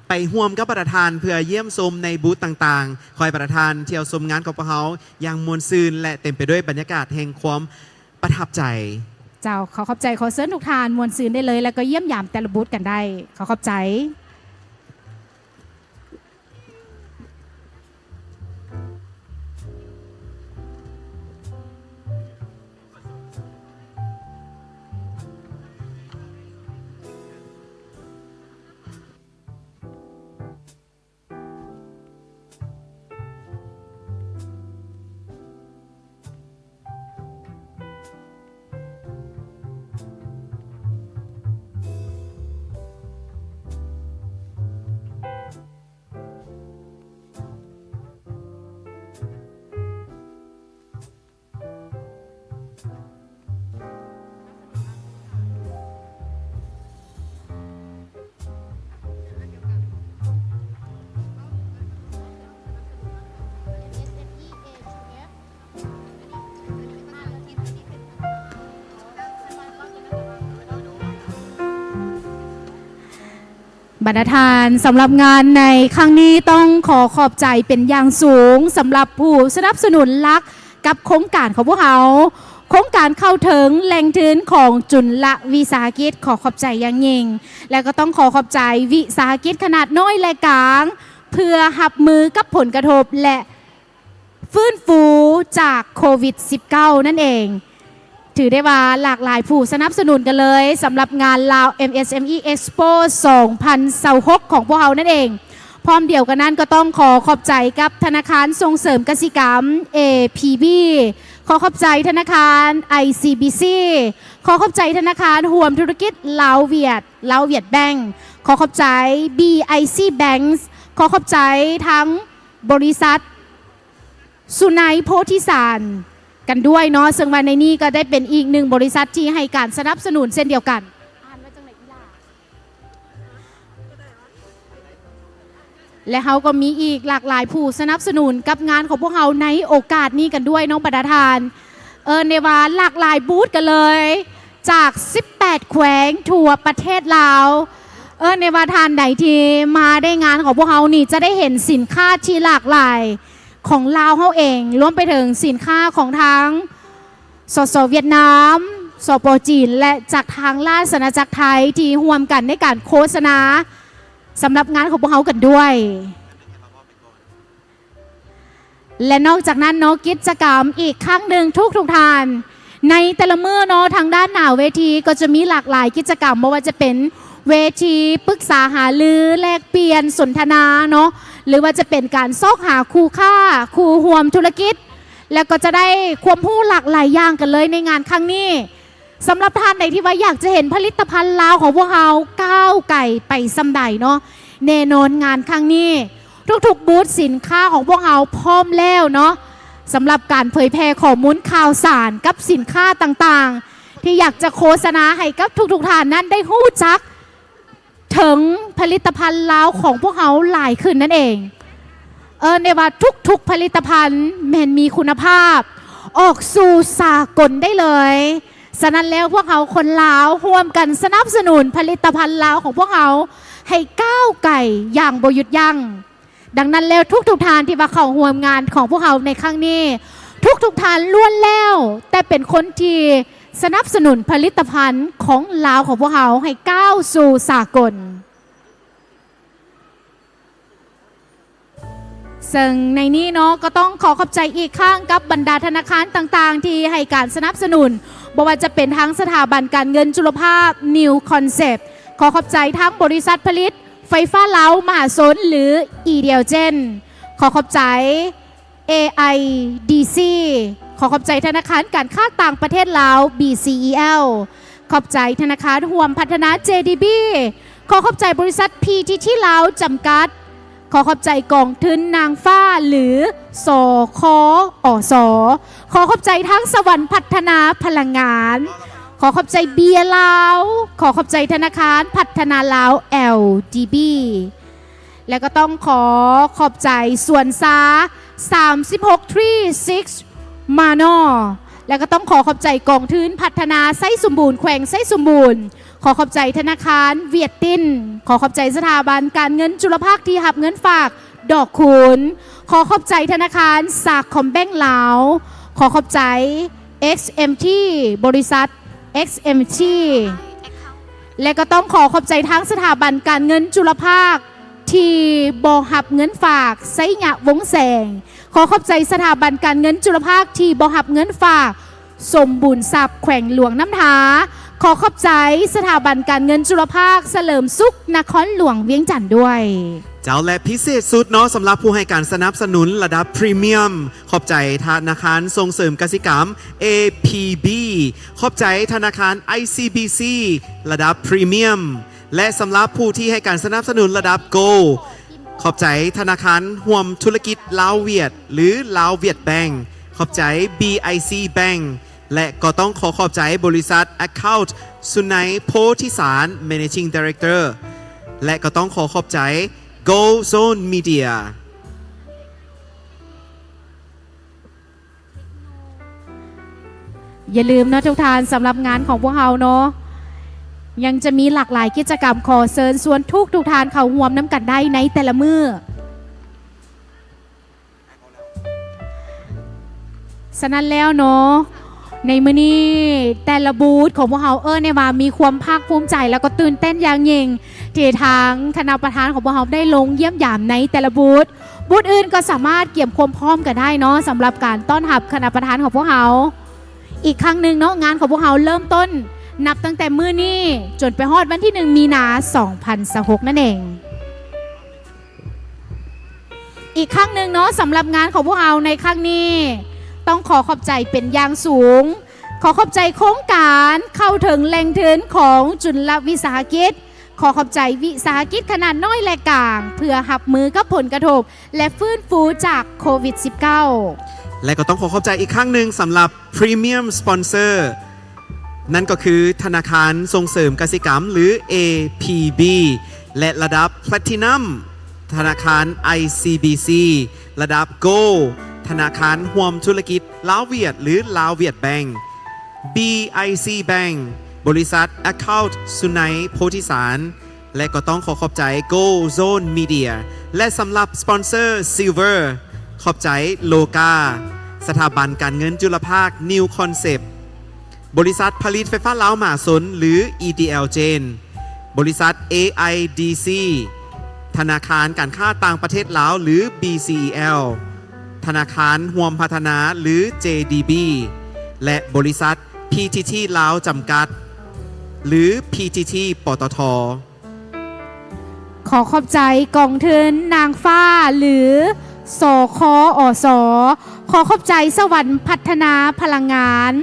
ໄປຮ່ວມກັບບັນດາທ່ານເພື່ອຢ້ຽມຊົມໃນບູດຕ່າງໆ. ຂໍໃຫ້ບັນດາທ່ານທ່ຽວຊົມງານຂອງພວກເຮົາຢ່າງມ່ວນຊື່ນ ແລະ ເຕັມໄປດ້ວຍບັນຍາກາດແຫ່ງຄວາມປະທັບໃຈ. ເຈົ້າ ຂໍຂອບໃຈ ຂໍເຊີນທຸກທ່ານມ່ວນຊື່ນໄດ້ເລີຍ ແລ້ວກໍຢ້ຽມຢາມແຕ່ລະບູດກັນໄດ້. ຂໍຂອບໃຈ. ບັນດາທ່ານ, ສຳລັບງານໃນຄັ້ງນີ້ຕ້ອງຂໍຂອບໃຈເປັນຢ່າງສູງ ສຳລັບຜູ້ສະໜັບສະໜູນຫຼັກກັບໂຄງການຂອງພວກເຮົາ, ໂຄງການເຂົ້າເຖິງແຫຼ່ງທຶນຂອງຈຸນລະວິສາຫະກິດ, ຂໍຂອບໃຈຢ່າງຍິ່ງ ແລະ ກໍຕ້ອງຂໍຂອບໃຈວິສາຫະກິດຂະໜາດນ້ອຍ ແລະ ກາງ ເພື່ອຮັບມືກັບຜົນກະທົບ ແລະ ຟື້ນຟູຈາກໂຄວິດສິບເກົ້ານັ້ນເອງ. ຖືໄດ້ວ່າຫຼາກຫຼາຍຜູ້ສະໜັບສະໜູນກັນເລີຍ ສຳລັບງານ Lao MSME Expo ສອງພັນຊາວຫົກ ຂອງພວກເຮົານັ້ນເອງ. ພ້ອມດຽວກັນນັ້ນກໍຕ້ອງຂໍຂອບໃຈກັບທະນາຄານສົ່ງເສີມກະສິກຳ APB, ຂໍຂອບໃຈທະນາຄານ ICBC, ຂໍຂອບໃຈທະນາຄານຮ່ວມທຸລະກິດລາວຫວຽດ, ລາວຫວຽດແບັງ, ຂໍຂອບໃຈ BIC Banks, ຂໍຂອບໃຈທັງບໍລິສັດ ສຸໄນໂພທິສານກັນດ້ວຍເນາະ, ເຊິ່ງວ່າໃນນີ້ກໍໄດ້ເປັນອີກໜຶ່ງບໍລິສັດທີ່ໃຫ້ການສະໜັບສະໜູນເຊັ່ນດຽວກັນ. ແລະ ເຮົາກໍມີອີກຫຼາກຫຼາຍຜູ້ສະໜັບສະໜູນກັບງານຂອງພວກເຮົາໃນໂອກາດນີ້ກັນດ້ວຍເນາະບັນດາທ່ານ. ເອີ້ນໄດ້ວ່າຫຼາກຫຼາຍບູດກັນເລີຍ ຈາກສິບແປດແຂວງທົ່ວປະເທດລາວ. ເອີ້ນໄດ້ວ່າທ່ານໃດທີ່ມາໄດ້ງານຂອງພວກເຮົານີ້ ຈະໄດ້ເຫັນສິນຄ້າທີ່ຫຼາກຫຼາຍຂອງລາວເຮົາເອງ, ລວມໄປເຖິງສິນຄ້າຂອງທາງ ສສ ຫວຽດນາມ, ສປ ຈີນ ແລະ ຈາກທາງລາຊະອານາຈັກໄທ ທີ່ຮ່ວມກັນໃນການໂຄສະນາສຳລັບງານຂອງພວກເຮົາກັນດ້ວຍ. ແລະ ນອກຈາກນັ້ນເນາະ, ກິດຈະກຳອີກຄັ້ງໜຶ່ງທຸກໆທ່ານ, ໃນແຕ່ລະມື້ເນາະ ທາງດ້ານໜ້າເວທີກໍຈະມີຫຼາກຫຼາຍກິດຈະກຳ, ບໍ່ວ່າຈະເປັນເວທີປຶກສາຫາລື, ແລກປ່ຽນ, ສົນທະນາເນາະ, ຫຼືວ່າຈະເປັນການຊອກຫາຄູ່ຄ້າ, ຄູ່ຮ່ວມທຸລະກິດ, ແລ້ວກໍຈະໄດ້ຄວາມຮູ້ຫຼາກຫຼາຍຢ່າງກັນເລີຍໃນງານຄັ້ງນີ້. ສຳລັບທ່ານໃດທີ່ວ່າຢາກຈະເຫັນຜະລິດຕະພັນລາວຂອງພວກເຮົາກ້າວໄກໄປສ່ຳໃດເນາະ, ແນ່ນອນງານຄັ້ງນີ້ ທຸກໆບູດສິນຄ້າຂອງພວກເຮົາພ້ອມແລ້ວເນາະ, ສຳລັບການເຜີຍແຜ່ຂໍ້ມູນຂ່າວສານກັບສິນຄ້າຕ່າງໆ ທີ່ຢາກຈະໂຄສະນາໃຫ້ກັບທຸກໆທ່ານນັ້ນໄດ້ຮູ້ຈັກເຖິງຜະລິດຕະພັນລາວຂອງພວກເຮົາຫຼາຍຂຶ້ນນັ້ນເອງ. ເອີ້ນໄດ້ວ່າທຸກໆຜະລິດຕະພັນແມ່ນມີຄຸນນະພາບ ອອກສູ່ສາກົນໄດ້ເລີຍ. ສະນັ້ນແລ້ວ ພວກເຮົາຄົນລາວຮ່ວມກັນສະໜັບສະໜູນຜະລິດຕະພັນລາວຂອງພວກເຮົາໃຫ້ກ້າວໄກຢ່າງບໍ່ຢຸດຢັ້ງ. ດັ່ງນັ້ນແລ້ວ ທຸກໆທ່ານທີ່ວ່າເຂົ້າຮ່ວມງານຂອງພວກເຮົາໃນຄັ້ງນີ້ ທຸກໆທ່ານລ້ວນແລ້ວແຕ່ເປັນຄົນທີ່ສະໜັບສະໜູນຜະລິດຕະພັນຂອງລາວຂອງພວກເຮົາໃຫ້ກ້າວສູ່ສາກົນ. ເຊິ່ງໃນນີ້ເນາະ ກໍຕ້ອງຂໍຂອບໃຈອີກຄັ້ງກັບບັນດາທະນາຄານຕ່າງໆທີ່ໃຫ້ການສະໜັບສະໜູນ, ບໍ່ວ່າຈະເປັນທາງສະຖາບັນການເງິນຈຸລະພາກ New Concept, ຂໍຂອບໃຈທາງບໍລິສັດຜະລິດໄຟຟ້າລາວມະຫາຊົນ ຫຼື Idealgen, ຂໍຂອບໃຈ ເອໄອດີຊີ, ຂໍຂອບໃຈທະນາຄານການຄ້າຕ່າງປະເທດລາວ BCEL, ຂອບໃຈທະນາຄານຮ່ວມພັດທະນາ JDB, ຂໍຂອບໃຈບໍລິສັດ PTT ລາວ ຈຳກັດ, ຂໍຂອບໃຈກອງທຶນນາງຟ້າ ຫຼື ສຄອສ, ຂໍຂອບໃຈທາງສະຫວັນພັດທະນາພະລັງງານ, ຂໍຂອບໃຈເບຍລາວ, ຂໍຂອບໃຈທະນາຄານພັດທະນາລາວ LDB. ແລະ ກໍຕ້ອງຂໍຂອບໃຈສວນຊາ ສາມສິບຫົກ Tree Six Manor, ແລະ ກໍຕ້ອງຂໍຂອບໃຈກອງທຶນພັດທະນາໄຊສົມບູນ ແຂວງໄຊສົມບູນ, ຂໍຂອບໃຈທະນາຄານຫວຽດຕິນ, ຂໍຂອບໃຈສະຖາບັນການເງິນຈຸລະພາກທີ່ຮັບເງິນຝາກດອກຄູນ, ຂໍຂອບໃຈທະນາຄານສາຄອມແບັງລາວ, ຂໍຂອບໃຈ XMT ບໍລິສັດ XMT ແລະ ກໍຕ້ອງຂໍຂອບໃຈທາງສະຖາບັນການເງິນຈຸລະພາກທີ່ບໍ່ຮັບເງິນຝາກ ໄຊຍະວົງແສງ, ຂໍຂອບໃຈສະຖາບັນການເງິນຈຸລະພາກທີ່ບໍ່ຮັບເງິນຝາກ ສົມບູນຊັບ ແຂວງຫຼວງນ້ຳທາ, ຂໍຂອບໃຈສະຖາບັນການເງິນຈຸລະພາກສະເຫຼີມສຸກ ນະຄອນຫຼວງວຽງຈັນດ້ວຍ. ເຈົ້າ ແລະ ພິເສດສຸດເນາະ ສຳລັບຜູ້ໃຫ້ການສະໜັບສະໜູນລະດັບພຣີມຽມ, ຂອບໃຈທະນາຄານສົ່ງເສີມກະສິກຳ APB, ຂອບໃຈທະນາຄານ ICBC ລະດັບພຣີມຽມ ແລະ ສຳລັບຜູ້ທີ່ໃຫ້ການສະໜັບສະໜູນລະດັບ Gold, ຂອບໃຈທະນາຄານຮ່ວມທຸລະກິດລາວຫວຽດ ຫຼື ລາວຫວຽດແບັງ, ຂອບໃຈ BIC Bank ແລະ ກໍຕ້ອງຂໍຂອບໃຈບໍລິສັດ Account ສຸໄນ ໂພທິສານ Managing Director ແລະ ກໍຕ້ອງຂໍຂອບໃຈ Gold Zone Media. ຢ່າລືມເນາະທຸກທ່ານ, ສຳລັບງານຂອງພວກເຮົາເນາະ, ຍັງຈະມີຫຼາກຫຼາຍກິດຈະກຳ ຂໍເຊີນຊວນທຸກໆທ່ານເຂົ້າຮ່ວມນຳກັນໄດ້ໃນແຕ່ລະມື້. ສະນັ້ນແລ້ວເນາະ ໃນມື້ນີ້ແຕ່ລະບູດຂອງພວກເຮົາເອີ້ນໄດ້ວ່າມີຄວາມພາກພູມໃຈ ແລ້ວກໍຕື່ນເຕັ້ນຢ່າງຍິ່ງ ທີ່ທາງຄະນະປະທານຂອງພວກເຮົາໄດ້ລົງຢ້ຽມຢາມໃນແຕ່ລະບູດ. ບູດອື່ນກໍສາມາດກຽມຄວາມພ້ອມກັນໄດ້ເນາະ ສຳລັບການຕ້ອນຮັບຄະນະປະທານຂອງພວກເຮົາ. ອີກຄັ້ງໜຶ່ງເນາະ ງານຂອງພວກເຮົາເລີ່ມຕົ້ນນັບຕັ້ງແຕ່ມື້ນີ້ ຈົນໄປຮອດວັນທີໜຶ່ງ ມີນາ ສອງພັນຊາວຫົກ ນັ້ນເອງ. ອີກຄັ້ງໜຶ່ງເນາະ ສຳລັບງານຂອງພວກເຮົາໃນຄັ້ງນີ້ ຕ້ອງຂໍຂອບໃຈເປັນຢ່າງສູງ. ຂໍຂອບໃຈໂຄງການເຂົ້າເຖິງແຫຼ່ງທຶນຂອງຈຸນລະວິສາຫະກິດ. ຂໍຂອບໃຈວິສາຫະກິດຂະໜາດນ້ອຍ ແລະ ກາງ ເພື່ອຮັບມືກັບຜົນກະທົບ ແລະ ຟື້ນຟູຈາກໂຄວິດສິບເກົ້າ. ແລະ ກໍຕ້ອງຂໍຂອບໃຈອີກຄັ້ງໜຶ່ງສຳລັບ Premium Sponsor ນັ້ນກໍຄືທະນາຄານສົ່ງເສີມກະສິກຳ ຫຼື ເອ ພີ ບີ ແລະ ລະດັບ Platinum ທະນາຄານ ໄອ ຊີ ບີ ຊີ ລະດັບ Gold ທະນາຄານຮ່ວມທຸລະກິດລາວຫວຽດ ຫຼື Lao Viet Bank, ບີ ໄອ ຊີ Bank, ບໍລິສັດ Account ສຸໄນ ໂພທິສານ ແລະ ກໍຕ້ອງຂໍຂອບໃຈ Gold Zone Media ແລະ ສຳລັບສະປອນເຊີ Silver ຂອບໃຈ ໂລກາ, ສະຖາບັນການເງິນຈຸລະພາກ New Concept, ບໍລິສັດຜະລິດໄຟຟ້າລາວມະຫາຊົນ ຫຼື ອີ ດີ ແອລ Jane, ບໍລິສັດ ເອ ໄອ ດີ ຊີ, ທະນາຄານການຄ້າຕ່າງປະເທດລາວ ຫຼື ບີ ຊີ ອີ ແອລ, ທະນາຄານຮ່ວມພັດທະນາ ຫຼື ເຈ ດີ ບີ ແລະ ບໍລິສັດ ພີ ທີ ທີ ລາວ ຈຳກັດ ຫຼື ພີ ທີ ທີ ປຕທ. ຂໍຂອບໃຈກອງທຶນນາງຟ້າ ຫຼື ສຄອສ, ຂໍຂອບໃຈສະຫວັນພັດທະນາພະລັງງານ,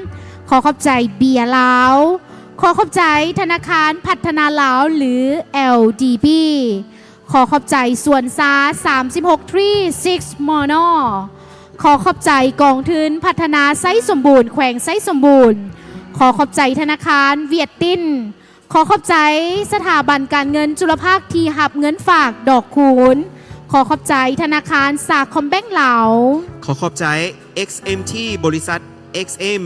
ຂໍຂອບໃຈເບຍລາວ, ຂໍຂອບໃຈທະນາຄານພັດທະນາລາວ ຫຼື ແອລ ດີ ບີ, ຂໍຂອບໃຈສວນຊາ ສາມສິບຫົກ ທຣີ ຊິກ ມໍນໍ, ຂໍຂອບໃຈກອງທຶນພັດທະນາໄຊສົມບູນ ແຂວງໄຊສົມບູນ, ຂໍຂອບໃຈທະນາຄານຫວຽດຕິນ, ຂໍຂອບໃຈສະຖາບັນການເງິນຈຸລະພາກທີ່ຮັບເງິນຝາກດອກຄູນ, ຂໍຂອບໃຈທະນາຄານສາຄອມແບັງລາວ, ຂໍຂອບໃຈ ເອັກເອັມທີ ບໍລິສັດ ເອັກເອັມ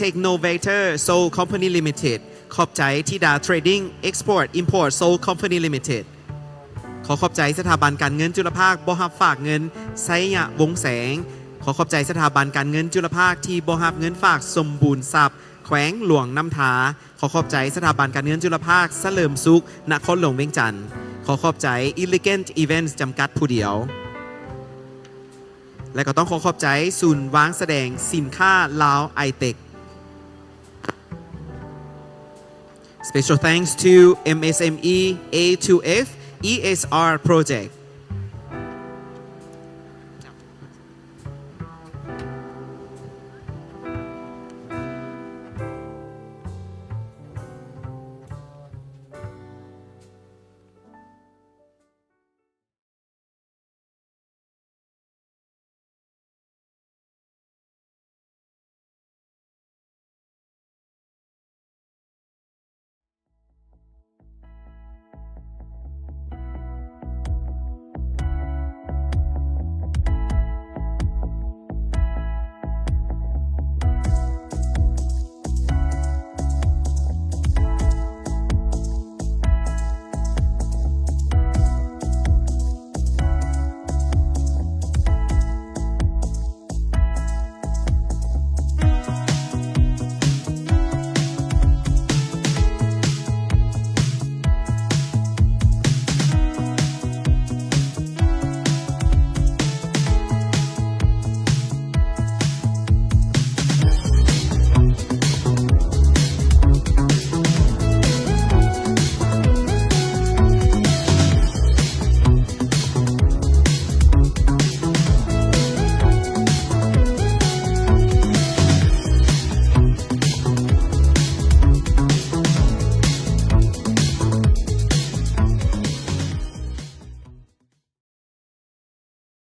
Technovator Seoul Company Limited, ຂອບໃຈທິດາ Trading Export Import Seoul Company Limited, ຂໍຂອບໃຈສະຖາບັນການເງິນຈຸລະພາກບໍ່ຮັບຝາກເງິນ ໄຊຍະວົງແສງ, ຂໍຂອບໃຈສະຖາບັນການເງິນຈຸລະພາກທີ່ບໍ່ຮັບເງິນຝາກສົມບູນຊັບ ແຂວງຫຼວງນ້ຳທາ, ຂໍຂອບໃຈສະຖາບັນການເງິນຈຸລະພາກສະເຫຼີມສຸກ ນະຄອນຫຼວງວຽງຈັນ, ຂໍຂອບໃຈ Elegant Events ຈຳກັດຜູ້ດຽວ ແລະ ກໍຕ້ອງຂໍຂອບໃຈສູນວາງສະແດງສິນຄ້າລາວ ໄອເຕັກ. Special thanks to ເອັມເອສເອັມອີ ເອ ທູ ເອັຟ ອີ ເອສ ອາ Project.